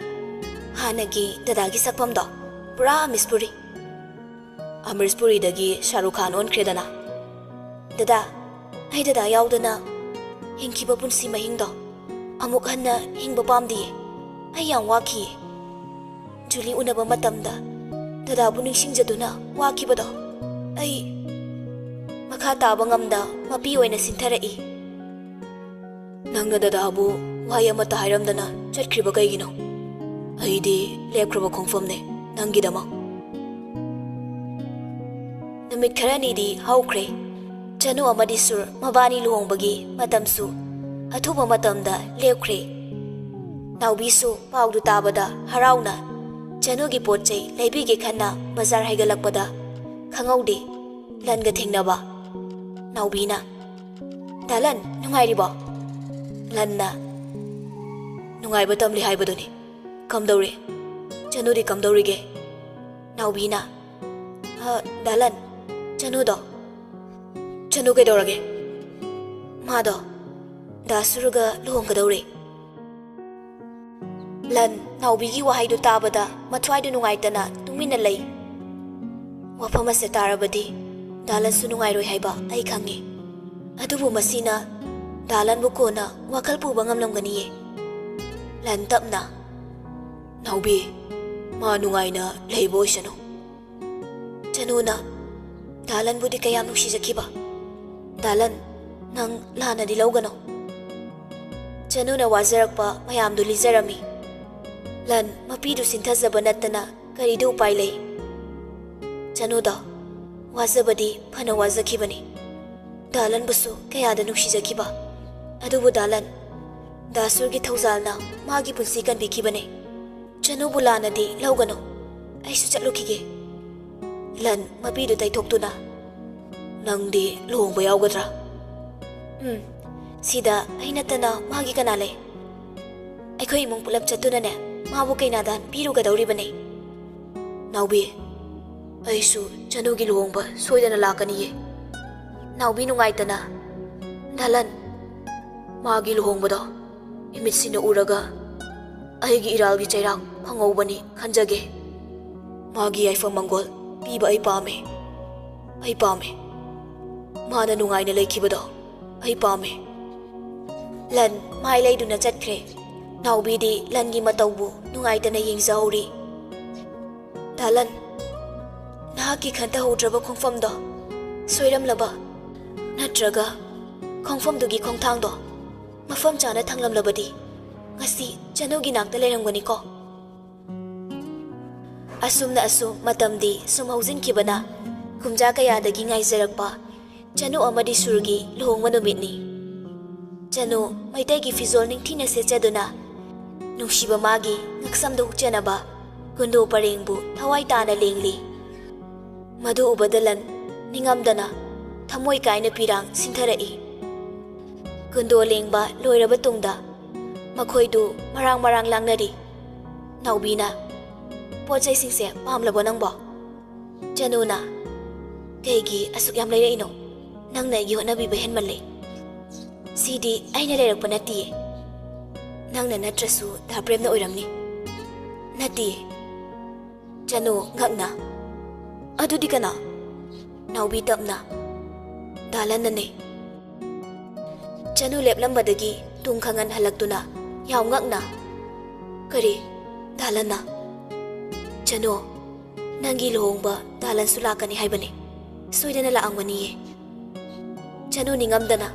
ꯍꯥꯟꯅꯒꯤ ꯗꯗꯥꯒꯤ ꯁꯛꯐꯝꯗꯣ, ꯄꯨꯔꯥ ꯑꯃꯤꯁꯄꯨꯔꯤ꯫ ꯑꯃꯔꯤꯁꯄꯨꯔꯤꯗꯒꯤ ꯁꯥꯔꯨꯈ ꯈꯥꯟ ꯑꯣꯟꯈ꯭ꯔꯦꯗꯅ꯫ ꯗꯗꯥ, ꯑꯩ ꯗꯗꯥ ꯌꯥꯎꯗꯅ ꯍꯤꯡꯈꯤꯕ ꯄꯨꯟꯁꯤ ꯃꯍꯤꯡꯗꯣ ꯑꯃꯨꯛ ꯍꯟꯅ ꯍꯤꯡꯕ ꯄꯥꯝꯗꯤꯌꯦ꯫ ꯑꯩ ꯌꯥꯝ ꯋꯥꯈꯤꯌꯦ꯫ ꯖꯨꯂꯤ ꯎꯅꯕ ꯃꯇꯝꯗ ꯗꯗꯥꯕꯨ ꯅꯤꯡꯁꯤꯡꯖꯗꯨꯅ ꯋꯥꯈꯤꯕꯗꯣ ꯑꯩ ꯃꯈꯥ ꯇꯥꯕ ꯉꯝꯗ ꯃꯄꯤ ꯑꯣꯏꯅ ꯁꯤꯟꯊꯔꯛꯏ꯫" "ꯅꯪꯅ ꯗꯗꯥꯕꯨ ꯋꯥꯍꯩ ꯑꯃꯠꯇ ꯍꯥꯏꯔꯝꯗꯅ ꯆꯠꯈ꯭ꯔꯤꯕ ꯀꯩꯒꯤꯅꯣ? ꯑꯩꯗꯤ ꯂꯦꯞꯈ꯭ꯔꯕ ꯈꯣꯡꯐꯝꯅꯦ ꯅꯪꯒꯤꯗꯃꯛ꯫" ꯅꯨꯃꯤꯠ ꯈꯔꯅꯤꯗꯤ ꯍꯧꯈ꯭ꯔꯦ꯫ ꯆꯅꯨ ꯑꯃꯗꯤ ꯁꯨꯔ ꯃꯕꯥꯅꯤ ꯂꯨꯍꯣꯡꯕꯒꯤ ꯃꯇꯝꯁꯨ ꯑꯊꯨꯕ ꯃꯇꯝꯗ ꯂꯦꯞꯈ꯭ꯔꯦ꯫ ꯅꯥꯎꯕꯤꯁꯨ ꯄꯥꯎꯗꯨ ꯇꯥꯕꯗ ꯍꯔꯥꯎꯅ ꯆꯅꯨꯒꯤ ꯄꯣꯠ ꯆꯩ ꯂꯩꯕꯤꯒꯦ ꯈꯟꯅ ꯕꯖꯥꯔ ꯍꯥꯏꯒꯠꯂꯛꯄꯗ ꯈꯪꯍꯧꯗꯦ ꯂꯟꯒ ꯊꯦꯡꯅꯕ꯫ ꯅꯥꯎꯕꯤꯅ, "ꯗꯥ ꯂꯟ, ꯅꯨꯡꯉꯥꯏꯔꯤꯕꯣ?" ꯂꯟꯅ, "ꯅꯨꯡꯉꯥꯏꯕ ꯇꯝꯂꯤ ꯍꯥꯏꯕꯗꯨꯅꯤ꯫ ꯀꯝꯗꯧꯔꯤ? ꯆꯅꯨꯗꯤ ꯀꯝꯗꯧꯔꯤꯒꯦ?" ꯅꯥꯎꯕꯤꯅ, "ꯑ, ꯗꯥ ꯂꯟ, ꯆꯅꯨꯗꯣ?" "ꯆꯅꯨ ꯀꯩꯗꯧꯔꯒꯦ?" "ꯃꯥꯗꯣ ꯗꯥ ꯁꯨꯔꯒ ꯂꯨꯍꯣꯡꯒꯗꯧꯔꯦ꯫" ꯂꯟ, ꯅꯥꯎꯕꯤꯒꯤ ꯋꯥꯍꯩꯗꯨ ꯇꯥꯕꯗ ꯃꯊ꯭ꯋꯥꯏꯗꯨ ꯅꯨꯡꯉꯥꯏꯇꯅ ꯇꯨꯃꯤꯟꯅ ꯂꯩ꯫ ꯋꯥꯐꯝ ꯑꯁꯦ ꯇꯥꯔꯕꯗꯤ ꯗꯥ ꯂꯟꯁꯨ ꯅꯨꯡꯉꯥꯏꯔꯣꯏ ꯍꯥꯏꯕ ꯑꯩ ꯈꯪꯉꯤ꯫ ꯑꯗꯨꯕꯨ ꯃꯁꯤꯅ ꯗꯥ ꯂꯟꯕꯨ ꯀꯣꯟꯅ ꯋꯥꯈꯜ ꯄꯨꯕ ꯉꯝꯂꯝꯒꯅꯤꯌꯦ꯫ ꯂꯟ, ꯇꯞꯅ, "ꯅꯥꯎꯕꯤ, ꯃꯥ ꯅꯨꯡꯉꯥꯏꯅ ꯂꯩꯕ ꯑꯣꯏꯁꯅꯨ꯫" ꯆꯅꯨꯅ, "ꯗꯥ ꯂꯟꯕꯨꯗꯤ ꯀꯌꯥꯝ ꯅꯨꯡꯁꯤꯖꯈꯤꯕ꯫ ꯗꯥ ꯂꯟ, ꯅꯪ ꯂꯥꯟꯅꯗꯤ ꯂꯧꯒꯅꯨ꯫" ꯆꯅꯨꯅ ꯋꯥꯖꯔꯛꯄ ꯃꯌꯥꯝꯗꯨ ꯂꯤꯖꯔꯝꯃꯤ꯫ ꯂꯟ, ꯃꯄꯤꯗꯨ ꯁꯤꯟꯊꯖꯕ ꯅꯠꯇꯅ ꯀꯔꯤꯗꯤ ꯎꯄꯥꯏ ꯂꯩ? ꯆꯅꯨꯗ, ꯋꯥꯖꯕꯗꯤ ꯐꯅ ꯋꯥꯖꯈꯤꯕꯅꯤ꯫ ꯗꯥ ꯂꯟꯕꯨꯁꯨ ꯀꯌꯥꯗ ꯅꯨꯡꯁꯤꯖꯈꯤꯕ꯫ ꯑꯗꯨꯕꯨ ꯗꯥ ꯂꯟ, ꯗꯥ ꯁꯨꯔꯒꯤ ꯊꯧꯖꯥꯜꯅ ꯃꯥꯒꯤ ꯄꯨꯟꯁꯤ ꯀꯟꯕꯤꯈꯤꯕꯅꯤ꯫ ꯆꯅꯨꯕꯨ ꯂꯥꯟꯅꯗꯤ ꯂꯧꯒꯅꯨ꯫ ꯑꯩꯁꯨ ꯆꯠꯂꯨꯈꯤꯒꯦ꯫ ꯂꯟ ꯃꯄꯤꯗꯨ ꯇꯩꯊꯣꯛꯇꯨꯅ, "ꯅꯪꯗꯤ ꯂꯨꯍꯣꯡꯕ ꯌꯥꯎꯒꯗ꯭ꯔꯥ?" "ꯎꯝ, ꯁꯤꯗ ꯑꯩ ꯅꯠꯇꯅ ꯃꯥꯒꯤ ꯀꯅꯥ ꯂꯩ? ꯑꯩꯈꯣꯏ ꯏꯃꯨꯡ ꯄꯨꯂꯞ ꯆꯠꯇꯨꯅꯅꯦ, ꯃꯥꯕꯨ ꯀꯩꯅꯥꯗꯥꯟ ꯄꯤꯔꯨꯒꯗꯧꯔꯤꯕꯅꯤ꯫" "ꯅꯥꯎꯕꯤ, ꯑꯩꯁꯨ ꯆꯅꯨꯒꯤ ꯂꯨꯍꯣꯡꯕ ꯁꯣꯏꯗꯅ ꯂꯥꯛꯀꯅꯤꯌꯦ꯫" ꯅꯥꯎꯕꯤ ꯅꯨꯡꯉꯥꯏꯇꯅ, "ꯗꯥ ꯂꯟ, ꯃꯥꯒꯤ ꯂꯨꯍꯣꯡꯕꯗꯣ ꯏꯃꯤꯠꯁꯤꯅ ꯎꯔꯒ ꯑꯩꯒꯤ ꯏꯔꯥꯜꯒꯤ ꯆꯩꯔꯥꯛ ꯐꯪꯍꯧꯕꯅꯤ ꯈꯟꯖꯒꯦ꯫ ꯃꯥꯒꯤ ꯌꯥꯏꯐ ꯃꯪꯒꯣꯜ ꯄꯤꯕ ꯑꯩ ꯄꯥꯝꯃꯦ꯫ ꯑꯩ ꯄꯥꯝꯃꯦ꯫ ꯃꯥꯅ ꯅꯨꯡꯉꯥꯏꯅ ꯂꯩꯈꯤꯕꯗꯣ ꯑꯩ ꯄꯥꯝꯃꯦ꯫" ꯂꯟ ꯃꯥꯏ ꯂꯩꯗꯨꯅ ꯆꯠꯈ꯭ꯔꯦ꯫ ꯅꯥꯎꯕꯤꯗꯤ ꯂꯟꯒꯤ ꯃꯇꯧꯕꯨ ꯅꯨꯡꯉꯥꯏꯇꯅ ꯌꯦꯡꯖꯍꯧꯔꯤ꯫ "ꯗꯥ ꯂꯟ, ꯅꯍꯥꯛꯀꯤ ꯈꯟꯊꯍꯧꯗ꯭ꯔꯕ ꯈꯣꯡꯐꯝꯗꯣ ꯁꯣꯏꯔꯝꯂꯕ, ꯅꯠꯇ꯭ꯔꯒ ꯈꯣꯡꯐꯝꯗꯨꯒꯤ ꯈꯣꯡꯊꯥꯡꯗꯣ ꯃꯐꯝ ꯆꯥꯅ ꯊꯝꯂꯝꯂꯕꯗꯤ ꯉꯁꯤ ꯆꯅꯨꯒꯤ ꯅꯥꯛꯇ ꯂꯩꯔꯝꯒꯅꯤꯀꯣ?" ꯑꯁꯨꯝꯅ ꯑꯁꯨꯝ ꯃꯇꯝꯗꯤ ꯁꯨꯝ ꯍꯧꯖꯤꯟꯈꯤꯕꯅ, ꯀꯨꯝꯖꯥ ꯀꯌꯥꯗꯒꯤ ꯉꯥꯏꯖꯔꯛꯄ ꯆꯅꯨ ꯑꯃꯗꯤ ꯁꯨꯔꯒꯤ ꯂꯨꯍꯣꯡꯕ ꯅꯨꯃꯤꯠꯅꯤ꯫ ꯆꯅꯨ ꯃꯩꯇꯩꯒꯤ ꯐꯤꯖꯣꯜ ꯅꯤꯡꯊꯤꯅ ꯁꯦꯠꯆꯗꯨꯅ, ꯅꯨꯡꯁꯤꯕ ꯃꯥꯒꯤ ꯉꯛꯁꯝꯗ ꯍꯨꯛꯆꯅꯕ ꯀꯨꯟꯗꯣ ꯄꯔꯦꯡꯕꯨ ꯊꯋꯥꯏ ꯇꯥꯅ ꯂꯦꯡꯂꯤ꯫ ꯃꯗꯨ ꯎꯕꯗ ꯂꯟ ꯅꯤꯡꯉꯝꯗꯅ ꯊꯃꯣꯏ ꯀꯥꯏꯅ ꯄꯤꯔꯥꯡ ꯁꯤꯟꯊꯔꯛꯏ꯫ ꯀꯨꯟꯗꯣ ꯂꯦꯡꯕ ꯂꯣꯏꯔꯕ ꯇꯨꯡꯗ ꯃꯈꯣꯏꯗꯨ ꯃꯔꯥꯡ ꯃꯔꯥꯡ ꯂꯥꯡꯅꯔꯤ꯫ ꯅꯥꯎꯕꯤꯅ, "ꯄꯣꯠ ꯆꯩꯁꯤꯡꯁꯦ ꯄꯥꯝꯂꯕꯣ ꯅꯪꯕꯣ?" ꯆꯅꯨꯅ, "ꯀꯩꯒꯤ ꯑꯁꯨꯛ ꯌꯥꯝ ꯂꯩꯔꯛꯏꯅꯣ? ꯅꯪꯅ ꯑꯩꯒꯤ ꯍꯣꯠꯅꯕꯤꯕ ꯍꯦꯟꯃꯜꯂꯦ꯫ ꯁꯤꯗꯤ ꯑꯩꯅ ꯂꯩꯔꯛꯄ ꯅꯠꯇꯤꯌꯦ꯫ ꯅꯪꯅ ꯅꯠꯇ꯭ꯔꯁꯨ ꯗꯥ ꯄ꯭ꯔꯦꯝꯅ ꯑꯣꯏꯔꯝꯅꯤ꯫" "ꯅꯠꯇꯤꯌꯦ꯫" ꯆꯅꯨ ꯉꯛꯅ, "ꯑꯗꯨꯗꯤ ꯀꯅꯥ?" ꯅꯥꯎꯕꯤ ꯇꯞꯅ, "ꯗꯥ ꯂꯟꯅꯅꯦ꯫" ꯆꯅꯨ ꯂꯦꯞꯂꯝꯕꯗꯒꯤ ꯇꯨꯡ ꯈꯪꯍꯟ ꯍꯜꯂꯛꯇꯨꯅ ꯌꯥꯝ ꯉꯛꯅ, "ꯀꯔꯤ? ꯗꯥ ꯂꯟꯅ?" "ꯆꯅꯨ, ꯅꯪꯒꯤ ꯂꯨꯍꯣꯡꯕ ꯗꯥ ꯂꯟꯁꯨ ꯂꯥꯛꯀꯅꯤ ꯍꯥꯏꯕꯅꯦ꯫ ꯁꯣꯏꯗꯅ ꯂꯥꯛꯑꯝꯒꯅꯤꯌꯦ꯫" ꯆꯅꯨ ꯅꯤꯡꯉꯝꯗꯅ,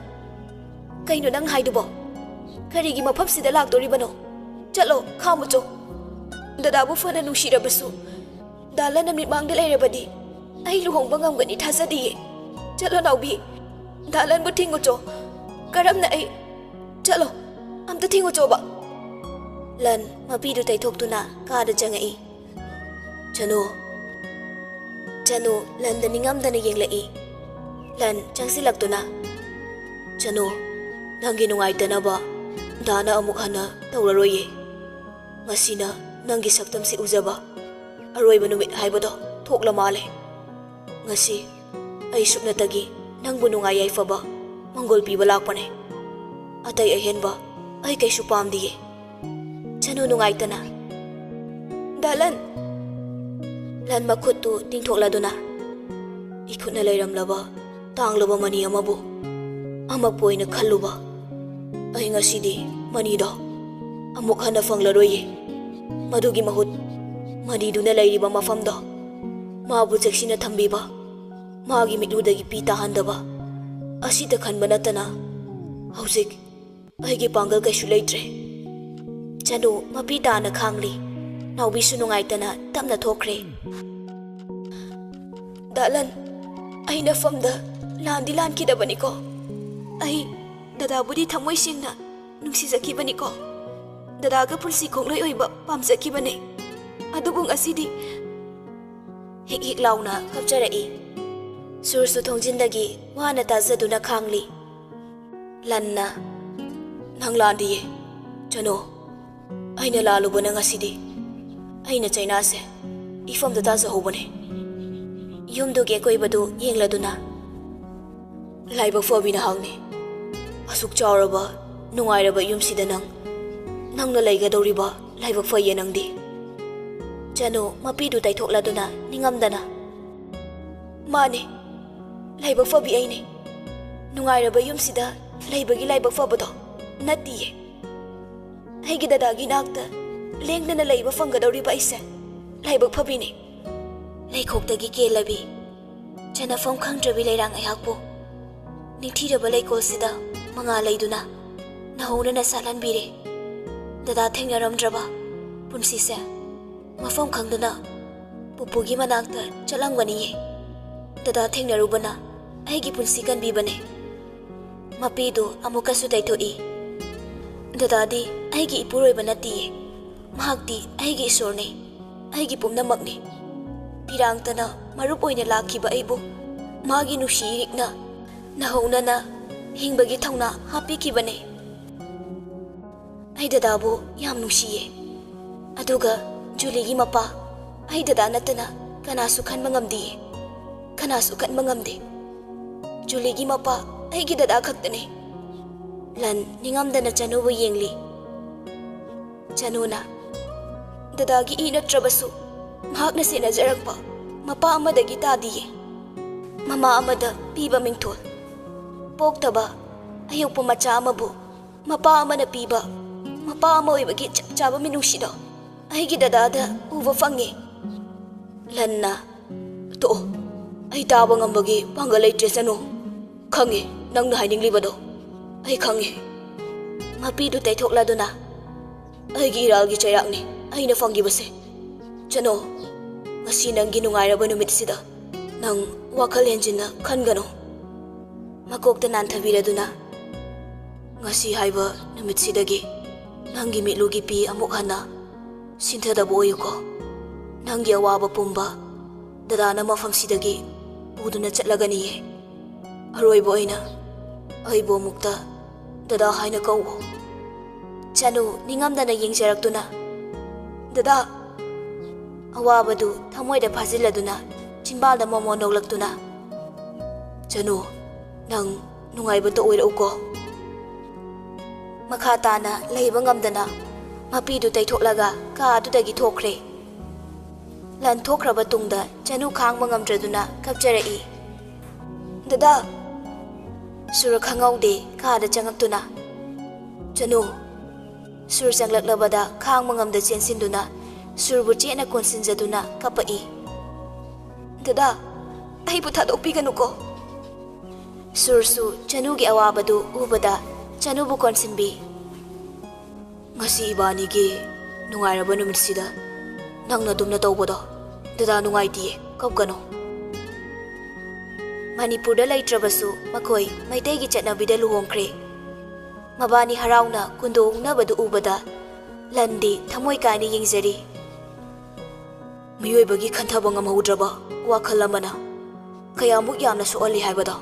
"ꯀꯩꯅꯣ ꯅꯪ ꯍꯥꯏꯗꯨꯕꯣ? ꯀꯔꯤꯒꯤ ꯃꯐꯝꯁꯤꯗ ꯂꯥꯛꯇꯣꯔꯤꯕꯅꯣ? ꯆꯠꯂꯣ, ꯈꯥꯝꯃꯨꯆꯣ꯫ ꯗꯗꯥꯕꯨ ꯐꯅ ꯅꯨꯡꯁꯤꯔꯕꯁꯨ ꯗꯥ ꯂꯟꯅ ꯃꯤꯠꯃꯥꯡꯗ ꯂꯩꯔꯕꯗꯤ ꯑꯩ ꯂꯨꯍꯣꯡꯕ ꯉꯝꯒꯅꯤ ꯊꯥꯖꯗꯤꯌꯦ꯫ ꯆꯠꯂꯣ ꯅꯥꯎꯕꯤ, ꯗꯥ ꯂꯟꯕꯨ ꯊꯤꯡꯉꯨꯆꯣ꯫ ꯀꯔꯝꯅ ꯑꯩ? ꯆꯠꯂꯣ, ꯑꯝꯇ ꯊꯤꯡꯉꯨꯆꯣꯕ꯫ ꯂꯟ ꯃꯄꯤꯗꯨ ꯇꯩꯊꯣꯛꯇꯨꯅ ꯀꯥꯗ ꯆꯪꯉꯛꯏ꯫ "ꯆꯅꯨ꯫" ꯆꯅꯨ ꯂꯟꯗ ꯅꯤꯡꯉꯝꯗꯅ ꯌꯦꯡꯂꯛꯏ꯫ ꯂꯟ ꯆꯪꯁꯤꯜꯂꯛꯇꯨꯅ, "ꯆꯅꯨ, ꯅꯪꯒꯤ ꯅꯨꯡꯉꯥꯏꯇꯅꯕ ꯗꯥꯅ ꯑꯃꯨꯛ ꯍꯟꯅ ꯇꯧꯔꯔꯣꯏꯌꯦ꯫ ꯉꯁꯤꯅ ꯅꯪꯒꯤ ꯁꯛꯇꯝꯁꯤ ꯎꯖꯕ ꯑꯔꯣꯏꯕ ꯅꯨꯃꯤꯠ ꯍꯥꯏꯕꯗꯣ ꯊꯣꯛꯂ ꯃꯥꯜꯂꯦ꯫ ꯉꯁꯤ ꯑꯩ ꯁꯨꯞꯅꯇꯒꯤ ꯅꯪꯕꯨ ꯅꯨꯡꯉꯥꯏ ꯌꯥꯏꯐꯕ, ꯃꯪꯒꯣꯜ ꯄꯤꯕ ꯂꯥꯛꯄꯅꯦ꯫ ꯑꯇꯩ ꯑꯍꯦꯟꯕ ꯑꯩ ꯀꯩꯁꯨ ꯄꯥꯝꯗꯤꯌꯦ꯫" ꯆꯅꯨ ꯅꯨꯡꯉꯥꯏꯇꯅ, "ꯗꯥ ꯂꯟ!" ꯂꯟ ꯃꯈꯨꯠꯇꯨ ꯇꯤꯡꯊꯣꯛꯂꯗꯨꯅ, "ꯏꯈꯨꯠꯅ ꯂꯩꯔꯝꯂꯕ ꯇꯥꯡꯂꯕ ꯃꯅꯤ ꯑꯃꯕꯨ ꯑꯃꯛꯄ ꯑꯣꯏꯅ ꯈꯜꯂꯨꯕ꯫ ꯑꯩ ꯉꯁꯤꯗꯤ ꯃꯅꯤꯗꯣ ꯑꯃꯨꯛ ꯍꯟꯅ ꯐꯪꯂꯔꯣꯏꯌꯦ꯫ ꯃꯗꯨꯒꯤ ꯃꯍꯨꯠ ꯃꯅꯤꯗꯨꯅ ꯂꯩꯔꯤꯕ ꯃꯐꯝꯗꯣ ꯃꯥꯕꯨ ꯆꯦꯛꯁꯤꯟꯅ ꯊꯝꯕꯤꯕ, ꯃꯥꯒꯤ ꯃꯤꯠꯂꯨꯗꯒꯤ ꯄꯤ ꯇꯥꯍꯟꯗꯕ, ꯑꯁꯤꯇ ꯈꯟꯕ ꯅꯠꯇꯅ ꯍꯧꯖꯤꯛ ꯑꯩꯒꯤ ꯄꯥꯡꯒꯜ ꯀꯩꯁꯨ ꯂꯩꯇ꯭ꯔꯦ꯫" ꯆꯅꯨ ꯃꯄꯤ ꯇꯥꯅ ꯈꯥꯡꯂꯤ꯫ ꯅꯥꯎꯕꯤꯁꯨ ꯅꯨꯡꯉꯥꯏꯇꯅ ꯇꯞꯅ ꯊꯣꯛꯈ꯭ꯔꯦ꯫ "ꯗꯥ ꯂꯟ, ꯑꯩ ꯅꯐꯝꯗ ꯂꯥꯟꯗꯤ ꯂꯥꯟꯈꯤꯗꯕꯅꯤꯀꯣ꯫ ꯑꯩ ꯗꯗꯥꯕꯨꯗꯤ ꯊꯃꯣꯏ ꯁꯦꯡꯅ ꯅꯨꯡꯁꯤꯖꯈꯤꯕꯅꯤꯀꯣ꯫ ꯗꯗꯥꯒ ꯄꯨꯟꯁꯤ ꯈꯣꯡꯂꯣꯏ ꯑꯣꯏꯕ ꯄꯥꯝꯖꯈꯤꯕꯅꯦ꯫ ꯑꯗꯨꯕꯨ ꯉꯁꯤꯗꯤ" ꯍꯤꯛ ꯍꯤꯛ ꯂꯥꯎꯅ ꯀꯞꯆꯔꯛꯏ꯫ ꯁꯨꯔꯁꯨ ꯊꯣꯡꯖꯤꯟꯗꯒꯤ ꯋꯥꯅ ꯇꯥꯖꯗꯨꯅ ꯈꯥꯡꯂꯤ꯫ ꯂꯟꯅ, "ꯅꯪ ꯂꯥꯟꯗꯤꯌꯦ, ꯆꯅꯨ꯫ ꯑꯩꯅ ꯂꯥꯜꯂꯨꯕꯅ ꯉꯁꯤꯗꯤ꯫ ꯑꯩꯅ ꯆꯩꯅꯥꯁꯦ ꯏꯐꯝꯗ ꯇꯥꯖꯍꯧꯕꯅꯦ꯫" ꯌꯨꯝꯗꯨꯒꯤ ꯑꯀꯣꯏꯕꯗꯨ ꯌꯦꯡꯂꯗꯨꯅ, "ꯂꯥꯏꯕꯛ ꯐꯕꯤ ꯅꯍꯥꯛꯅꯤ꯫ ꯑꯁꯨꯛ ꯆꯥꯎꯔꯕ, ꯅꯨꯡꯉꯥꯏꯔꯕ ꯌꯨꯝꯁꯤꯗ ꯅꯪ, ꯅꯪꯅ ꯂꯩꯒꯗꯧꯔꯤꯕ ꯂꯥꯏꯕꯛ ꯐꯩꯌꯦ ꯅꯪꯗꯤ꯫" ꯆꯅꯨ ꯃꯄꯤꯗꯨ ꯇꯩꯊꯣꯛꯂꯗꯨꯅ ꯅꯤꯡꯉꯝꯗꯅ, "ꯃꯥꯅꯦ, ꯂꯥꯏꯕꯛ ꯐꯕꯤ ꯑꯩꯅꯦ꯫ ꯅꯨꯡꯉꯥꯏꯔꯕ ꯌꯨꯝꯁꯤꯗ ꯂꯩꯕꯒꯤ ꯂꯥꯏꯕꯛ ꯐꯕꯗꯣ ꯅꯠꯇꯤꯌꯦ꯫ ꯑꯩꯒꯤ ꯗꯗꯥꯒꯤ ꯅꯥꯛꯇ ꯂꯦꯡꯗꯅ ꯂꯩꯕ ꯐꯪꯒꯗꯧꯔꯤꯕ ꯑꯩꯁꯦ ꯂꯥꯏꯕꯛ ꯐꯕꯤꯅꯦ꯫" ꯂꯩꯈꯣꯛꯇꯒꯤ ꯀꯦꯜꯂꯕꯤ, ꯆꯟꯅꯐꯝ ꯈꯪꯗ꯭ꯔꯕꯤ ꯂꯩꯔꯥꯡ ꯑꯩꯍꯥꯛꯄꯨ ꯅꯤꯡꯊꯤꯔꯕ ꯂꯩꯀꯣꯜꯁꯤꯗ ꯃꯉꯥꯜ ꯂꯩꯗꯨꯅ ꯅꯧꯍꯧꯅꯅ ꯁꯥꯠꯍꯟꯕꯤꯔꯦ꯫ ꯗꯗꯥ ꯊꯦꯡꯅꯔꯝꯗ꯭ꯔꯕ ꯄꯨꯟꯁꯤꯁꯦ ꯃꯐꯝ ꯈꯪꯗꯅ ꯄꯨꯄꯨꯒꯤ ꯃꯅꯥꯛꯇ ꯆꯠꯂꯝꯒꯅꯤꯌꯦ꯫ ꯗꯗꯥ ꯊꯦꯡꯅꯔꯨꯕꯅ ꯑꯩꯒꯤ ꯄꯨꯟꯁꯤ ꯀꯟꯕꯤꯕꯅꯦ꯫ ꯃꯄꯤꯗꯨ ꯑꯃꯨꯛꯀꯁꯨ ꯇꯩꯊꯣꯛꯏ꯫ ꯗꯗꯥꯗꯤ ꯑꯩꯒꯤ ꯏꯄꯨꯔꯣꯏꯕ ꯅꯠꯇꯤꯌꯦ꯫ ꯃꯍꯥꯛꯇꯤ ꯑꯩꯒꯤ ꯏꯁꯣꯔꯅꯤ, ꯑꯩꯒꯤ ꯄꯨꯝꯅꯃꯛꯅꯤ꯫ ꯐꯤꯔꯥꯡꯇꯅ ꯃꯔꯨꯞ ꯑꯣꯏꯅ ꯂꯥꯛꯈꯤꯕ ꯑꯩꯕꯨ ꯃꯥꯒꯤ ꯅꯨꯡꯁꯤ ꯏꯔꯤꯛꯅ ꯅꯧꯍꯧꯅꯅ ꯍꯤꯡꯕꯒꯤ ꯊꯧꯅꯥ ꯍꯥꯞꯄꯤꯈꯤꯕꯅꯦ꯫ ꯑꯩ ꯗꯗꯥꯕꯨ ꯌꯥꯝ ꯅꯨꯡꯁꯤꯌꯦ꯫ ꯑꯗꯨꯒ ꯖꯨꯂꯤꯒꯤ ꯃꯄꯥ, ꯑꯩ ꯗꯗꯥ ꯅꯠꯇꯅ ꯀꯅꯥꯁꯨ ꯈꯟꯕ ꯉꯝꯗꯤꯌꯦ꯫ ꯀꯅꯥꯁꯨ ꯈꯟꯕ ꯉꯝꯗꯦ꯫ ꯖꯨꯂꯤꯒꯤ ꯃꯄꯥ ꯑꯩꯒꯤ ꯗꯗꯥ ꯈꯛꯇꯅꯦ꯫ ꯂꯟ ꯅꯤꯡꯉꯝꯗꯅ ꯆꯅꯨꯕꯨ ꯌꯦꯡꯂꯤ꯫ ꯆꯅꯨꯅ, "ꯗꯗꯥꯒꯤ ꯏ ꯅꯠꯇ꯭ꯔꯕꯁꯨ ꯃꯍꯥꯛꯅ ꯁꯦꯟꯅꯖꯔꯛꯄ ꯃꯄꯥ ꯑꯃꯗꯒꯤ ꯇꯥꯗꯤꯌꯦ꯫ ꯃꯃꯥ ꯑꯃꯗ ꯄꯤꯕ ꯃꯤꯡꯊꯣꯜ꯫ ꯄꯣꯛꯇꯕ ꯑꯌꯣꯛꯄ ꯃꯆꯥ ꯑꯃꯕꯨ ꯃꯄꯥ ꯑꯃꯅ ꯄꯤꯕ ꯃꯄꯥ ꯑꯃ ꯑꯣꯏꯕꯒꯤ ꯆꯞ ꯆꯥꯕ ꯃꯤꯅꯨꯡꯁꯤꯗꯣ ꯑꯩꯒꯤ ꯗꯗꯥꯗ ꯎꯕ ꯐꯪꯉꯦ꯫" ꯂꯟꯅ, "ꯇꯣꯛꯑꯣ, ꯑꯩ ꯇꯥꯕ ꯉꯝꯕꯒꯤ ꯄꯥꯡꯒꯜ ꯂꯩꯇ꯭ꯔꯦ ꯆꯅꯨ꯫ ꯈꯪꯉꯦ ꯅꯪꯅ ꯍꯥꯏꯅꯤꯡꯂꯤꯕꯗꯣ, ꯑꯩ ꯈꯪꯉꯦ꯫" ꯃꯄꯤꯗꯨ ꯇꯩꯊꯣꯛꯂꯗꯨꯅ, "ꯑꯩꯒꯤ ꯏꯔꯥꯜꯒꯤ ꯆꯩꯔꯥꯛꯅꯤ ꯑꯩꯅ ꯐꯪꯈꯤꯕꯁꯦ꯫ ꯆꯅꯨ, ꯉꯁꯤ ꯅꯪꯒꯤ ꯅꯨꯡꯉꯥꯏꯔꯕ ꯅꯨꯃꯤꯠꯁꯤꯗ ꯅꯪ ꯋꯥꯈꯜ ꯍꯦꯟꯖꯤꯟꯅ ꯈꯟꯒꯅꯨ꯫" ꯃꯀꯣꯛꯇ ꯅꯥꯟꯊꯕꯤꯔꯗꯨꯅ, "ꯉꯁꯤ ꯍꯥꯏꯕ ꯅꯨꯃꯤꯠꯁꯤꯗꯒꯤ ꯅꯪꯒꯤ ꯃꯤꯠꯂꯨꯒꯤ ꯄꯤ ꯑꯃꯨꯛ ꯍꯟꯅ ꯁꯤꯟꯊꯗꯕ ꯑꯣꯏꯌꯨꯀꯣ꯫ ꯅꯪꯒꯤ ꯑꯋꯥꯕ ꯄꯨꯝꯕ ꯗꯗꯥꯅ ꯃꯐꯝꯁꯤꯗꯒꯤ ꯄꯨꯗꯨꯅ ꯆꯠꯂꯒꯅꯤꯌꯦ꯫ ꯑꯔꯣꯏꯕ ꯑꯣꯏꯅ ꯑꯩꯕꯨ ꯑꯃꯨꯛꯇ ꯗꯗꯥ ꯍꯥꯏꯅ ꯀꯧꯋꯣ꯫" ꯆꯅꯨ ꯅꯤꯡꯉꯝꯗꯅ ꯌꯦꯡꯖꯔꯛꯇꯨꯅ, "ꯗꯗꯥ!" ꯑꯋꯥꯕꯗꯨ ꯊꯃꯣꯏꯗ ꯐꯥꯖꯤꯜꯂꯗꯨꯅ ꯆꯤꯟꯕꯥꯜꯗ ꯃꯣꯃꯣ ꯅꯣꯛꯂꯛꯇꯨꯅ, "ꯆꯅꯨ, ꯅꯪ ꯅꯨꯡꯉꯥꯏꯕꯇ ꯑꯣꯏꯔꯛꯎꯀꯣ꯫" ꯃꯈꯥ ꯇꯥꯅ ꯂꯩꯕ ꯉꯝꯗꯅ ꯃꯄꯤꯗꯨ ꯇꯩꯊꯣꯛꯂꯒ ꯀꯥ ꯑꯗꯨꯗꯒꯤ ꯊꯣꯛꯈ꯭ꯔꯦ꯫ ꯂꯟ ꯊꯣꯛꯈ꯭ꯔꯕ ꯇꯨꯡꯗ ꯆꯅꯨ ꯈꯥꯡꯕ ꯉꯝꯗ꯭ꯔꯗꯨꯅ ꯀꯞꯆꯔꯛꯏ꯫ "ꯗꯗꯥ!" ꯁꯨꯔ ꯈꯪꯍꯧꯗꯦ ꯀꯥꯗ ꯆꯪꯉꯛꯇꯨꯅ, "ꯆꯅꯨ!" ꯁꯨꯔ ꯆꯪꯂꯛꯂꯕꯗ ꯈꯥꯡꯕ ꯉꯝꯗ ꯆꯦꯟꯁꯤꯟꯗꯨꯅ ꯁꯨꯔꯕꯨ ꯆꯦꯠꯅ ꯀꯣꯟꯁꯤꯟꯖꯗꯨꯅ ꯀꯞꯄꯛꯏ꯫ "ꯗꯗꯥ, ꯑꯩꯕꯨ ꯊꯥꯗꯣꯛꯄꯤꯒꯅꯨꯀꯣ꯫" ꯁꯨꯔꯁꯨ ꯆꯅꯨꯒꯤ ꯑꯋꯥꯕꯗꯨ ꯎꯕꯗ ꯆꯅꯨꯕꯨ ꯀꯣꯟꯁꯤꯟꯕꯤ꯫ "ꯉꯁꯤ ꯏꯕꯥꯅꯤꯒꯤ ꯅꯨꯡꯉꯥꯏꯔꯕ ꯅꯨꯃꯤꯠꯁꯤꯗ ꯅꯪꯅ ꯑꯗꯨꯝꯅ ꯇꯧꯕꯗꯣ ꯗꯗꯥ ꯅꯨꯡꯉꯥꯏꯇꯤꯌꯦ, ꯀꯞꯀꯅꯨ꯫" ꯃꯅꯤꯄꯨꯔꯗ ꯂꯩꯇ꯭ꯔꯕꯁꯨ ꯃꯈꯣꯏ ꯃꯩꯇꯩꯒꯤ ꯆꯠꯅꯕꯤꯗ ꯂꯨꯍꯣꯡꯈ꯭ꯔꯦ꯫ ꯃꯕꯥꯅꯤ ꯍꯔꯥꯎꯅ ꯀꯨꯟꯗꯣ ꯍꯨꯛꯅꯕꯗꯨ ꯎꯕꯗ ꯂꯟꯗꯤ ꯊꯃꯣꯏ ꯀꯥꯏꯅ ꯌꯦꯡꯖꯔꯤ꯫ ꯃꯤꯑꯣꯏꯕꯒꯤ ꯈꯟꯊꯕ ꯉꯝꯍꯧꯗ꯭ꯔꯕ ꯋꯥꯈꯜ ꯑꯃꯅ ꯀꯌꯥꯃꯨꯛ ꯌꯥꯝꯅ ꯁꯣꯛꯍꯜꯂꯤ ꯍꯥꯏꯕꯗꯣ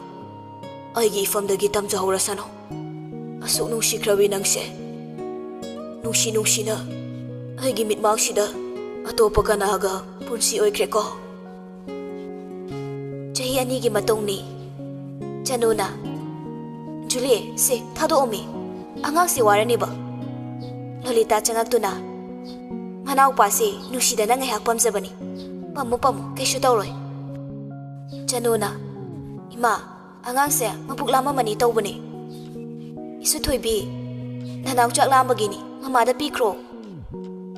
ꯑꯩꯒꯤ ꯏꯐꯝꯗꯒꯤ ꯇꯝꯖꯍꯧꯔꯁꯅꯨ꯫ ꯑꯁꯨꯛ ꯅꯨꯡꯁꯤꯈ꯭ꯔꯕꯤ ꯅꯪꯁꯦ, ꯅꯨꯡꯁꯤ ꯅꯨꯡꯁꯤꯅ ꯑꯩꯒꯤ ꯃꯤꯠꯃꯥꯡꯁꯤꯗ ꯑꯇꯣꯞꯄ ꯀꯅꯥꯒ ꯄꯨꯟꯁꯤ ꯑꯣꯏꯈ꯭ꯔꯦꯀꯣ꯫ ꯆꯍꯤ ꯑꯅꯤꯒꯤ ꯃꯇꯨꯡꯅꯤ꯫ ꯆꯅꯨꯅ, "ꯖꯨꯂꯤ, ꯁꯦ, ꯊꯥꯗꯣꯛꯑꯝꯃꯤ꯫ ꯑꯉꯥꯡꯁꯦ ꯋꯥꯔꯅꯤꯕ꯫" ꯂꯣꯂꯤꯇꯥ ꯆꯪꯉꯛꯇꯨꯅ, "ꯃꯅꯥꯎꯄꯥꯁꯦ ꯅꯨꯡꯁꯤꯗꯅ ꯉꯥꯏꯍꯥꯛ ꯄꯝꯖꯕꯅꯤ꯫ ꯄꯝꯃꯨ, ꯄꯝꯃꯨ, ꯀꯩꯁꯨ ꯇꯧꯔꯣꯏ꯫" ꯆꯅꯨꯅ, "ꯏꯃꯥ, ꯑꯉꯥꯡꯁꯦ ꯃꯕꯨꯛ ꯂꯥꯝꯃꯝꯃꯅꯤ ꯇꯧꯕꯅꯦ꯫" "ꯏꯁꯨ ꯊꯣꯏꯕꯤ, ꯅꯅꯥꯎ ꯆꯥꯛ ꯂꯥꯝꯕꯒꯤꯅꯤ, ꯃꯃꯥꯗ ꯄꯤꯈ꯭ꯔꯣ꯫"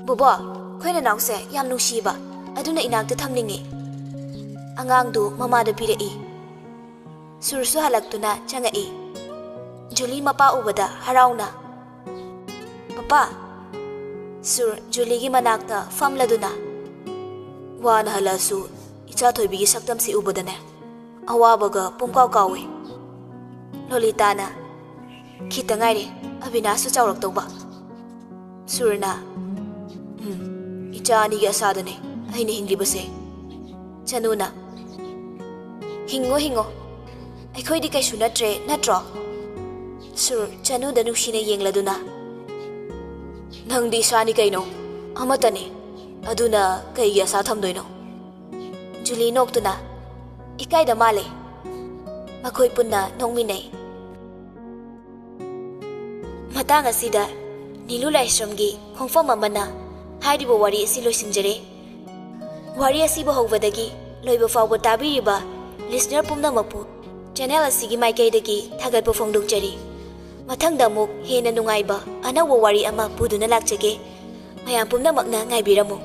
"ꯕꯣꯕꯣ, ꯑꯩꯈꯣꯏ ꯅꯅꯥꯎꯁꯦ ꯌꯥꯝ ꯅꯨꯡꯁꯤꯕ, ꯑꯗꯨꯅ ꯏꯅꯥꯛꯇ ꯊꯝꯅꯤꯡꯉꯤ꯫" ꯑꯉꯥꯡꯗꯨ ꯃꯃꯥꯗ ꯄꯤꯔꯛꯏ꯫ ꯁꯨꯔꯁꯨ ꯍꯜꯂꯛꯇꯨꯅ ꯆꯪꯉꯛꯏ꯫ ꯖꯨꯂꯤ ꯃꯄꯥ ꯎꯕꯗ ꯍꯔꯥꯎꯅ, "ꯄꯄꯥ!" ꯁꯨꯔ ꯖꯨꯂꯤꯒꯤ ꯃꯅꯥꯛꯇ ꯐꯝꯂꯗꯨꯅ, "ꯋꯥꯅ ꯍꯜꯂꯛꯑꯁꯨ ꯏꯆꯥ ꯊꯣꯏꯕꯤꯒꯤ ꯁꯛꯇꯝꯁꯤ ꯎꯕꯗꯅꯦ, ꯑꯋꯥꯕꯒ ꯄꯨꯡꯀꯥꯎ ꯀꯥꯎꯏ꯫" ꯂꯣꯂꯤꯇꯥꯅ, "ꯈꯤꯇ ꯉꯥꯏꯔꯦ, ꯑꯕꯤꯅꯥꯁꯁꯨ ꯆꯥꯎꯔꯛꯇꯧꯕ꯫" ꯁꯨꯔꯅ, "ꯎꯝ, ꯏꯆꯥ ꯑꯅꯤꯒꯤ ꯑꯁꯥꯗꯅꯦ ꯑꯩꯅ ꯍꯤꯡꯂꯤꯕꯁꯦ꯫" ꯆꯅꯨꯅ, "ꯍꯤꯡꯉꯣ, ꯍꯤꯡꯉꯣ, ꯑꯩꯈꯣꯏꯗꯤ ꯀꯩꯁꯨ ꯅꯠꯇ꯭ꯔꯦ, ꯅꯠꯇ꯭ꯔꯣ?" ꯁꯨꯔ ꯆꯅꯨꯗ ꯅꯨꯡꯁꯤꯅ ꯌꯦꯡꯂꯗꯨꯅ, "ꯅꯪꯗꯤ ꯏꯁꯥꯅꯤ ꯀꯩꯅꯣ, ꯑꯃꯠꯇꯅꯤ, ꯑꯗꯨꯅ ꯀꯩꯒꯤ ꯑꯁꯥ ꯊꯝꯗꯣꯏꯅꯣ?" ꯖꯨꯂꯤ ꯅꯣꯛꯇꯨꯅ, "ꯏꯀꯥꯏꯗ ꯃꯥꯜꯂꯦ꯫" ꯃꯈꯣꯏ ꯄꯨꯟꯅ ꯅꯣꯛꯃꯤꯟꯅꯩ꯫ ꯃꯇꯥꯡ ꯑꯁꯤꯗ ꯅꯤꯂꯨ ꯂꯥꯏꯁ꯭ꯔꯝꯒꯤ ꯈꯣꯡꯐꯝ ꯑꯃꯅ ꯍꯥꯏꯔꯤꯕ ꯋꯥꯔꯤ ꯑꯁꯤ ꯂꯣꯏꯁꯤꯟꯖꯔꯦ꯫ ꯋꯥꯔꯤ ꯑꯁꯤꯕꯨ ꯍꯧꯕꯗꯒꯤ ꯂꯣꯏꯕ ꯐꯥꯎꯕ ꯇꯥꯕꯤꯔꯤꯕ listener ꯄꯨꯝꯅꯃꯛꯄꯨ channel ꯑꯁꯤꯒꯤ ꯃꯥꯏꯀꯩꯗꯒꯤ ꯊꯥꯒꯠꯄ ꯐꯣꯡꯗꯣꯛꯆꯔꯤ꯫ ꯃꯊꯪꯗ ꯑꯃꯨꯛ ꯍꯦꯟꯅ ꯅꯨꯡꯉꯥꯏꯕ ꯑꯅꯧꯕ ꯋꯥꯔꯤ ꯑꯃ ꯄꯨꯗꯨꯅ ꯂꯥꯛꯆꯒꯦ꯫ ꯃꯌꯥꯝ ꯄꯨꯝꯅꯃꯛꯅ ꯉꯥꯏꯕꯤꯔꯝꯃꯨ꯫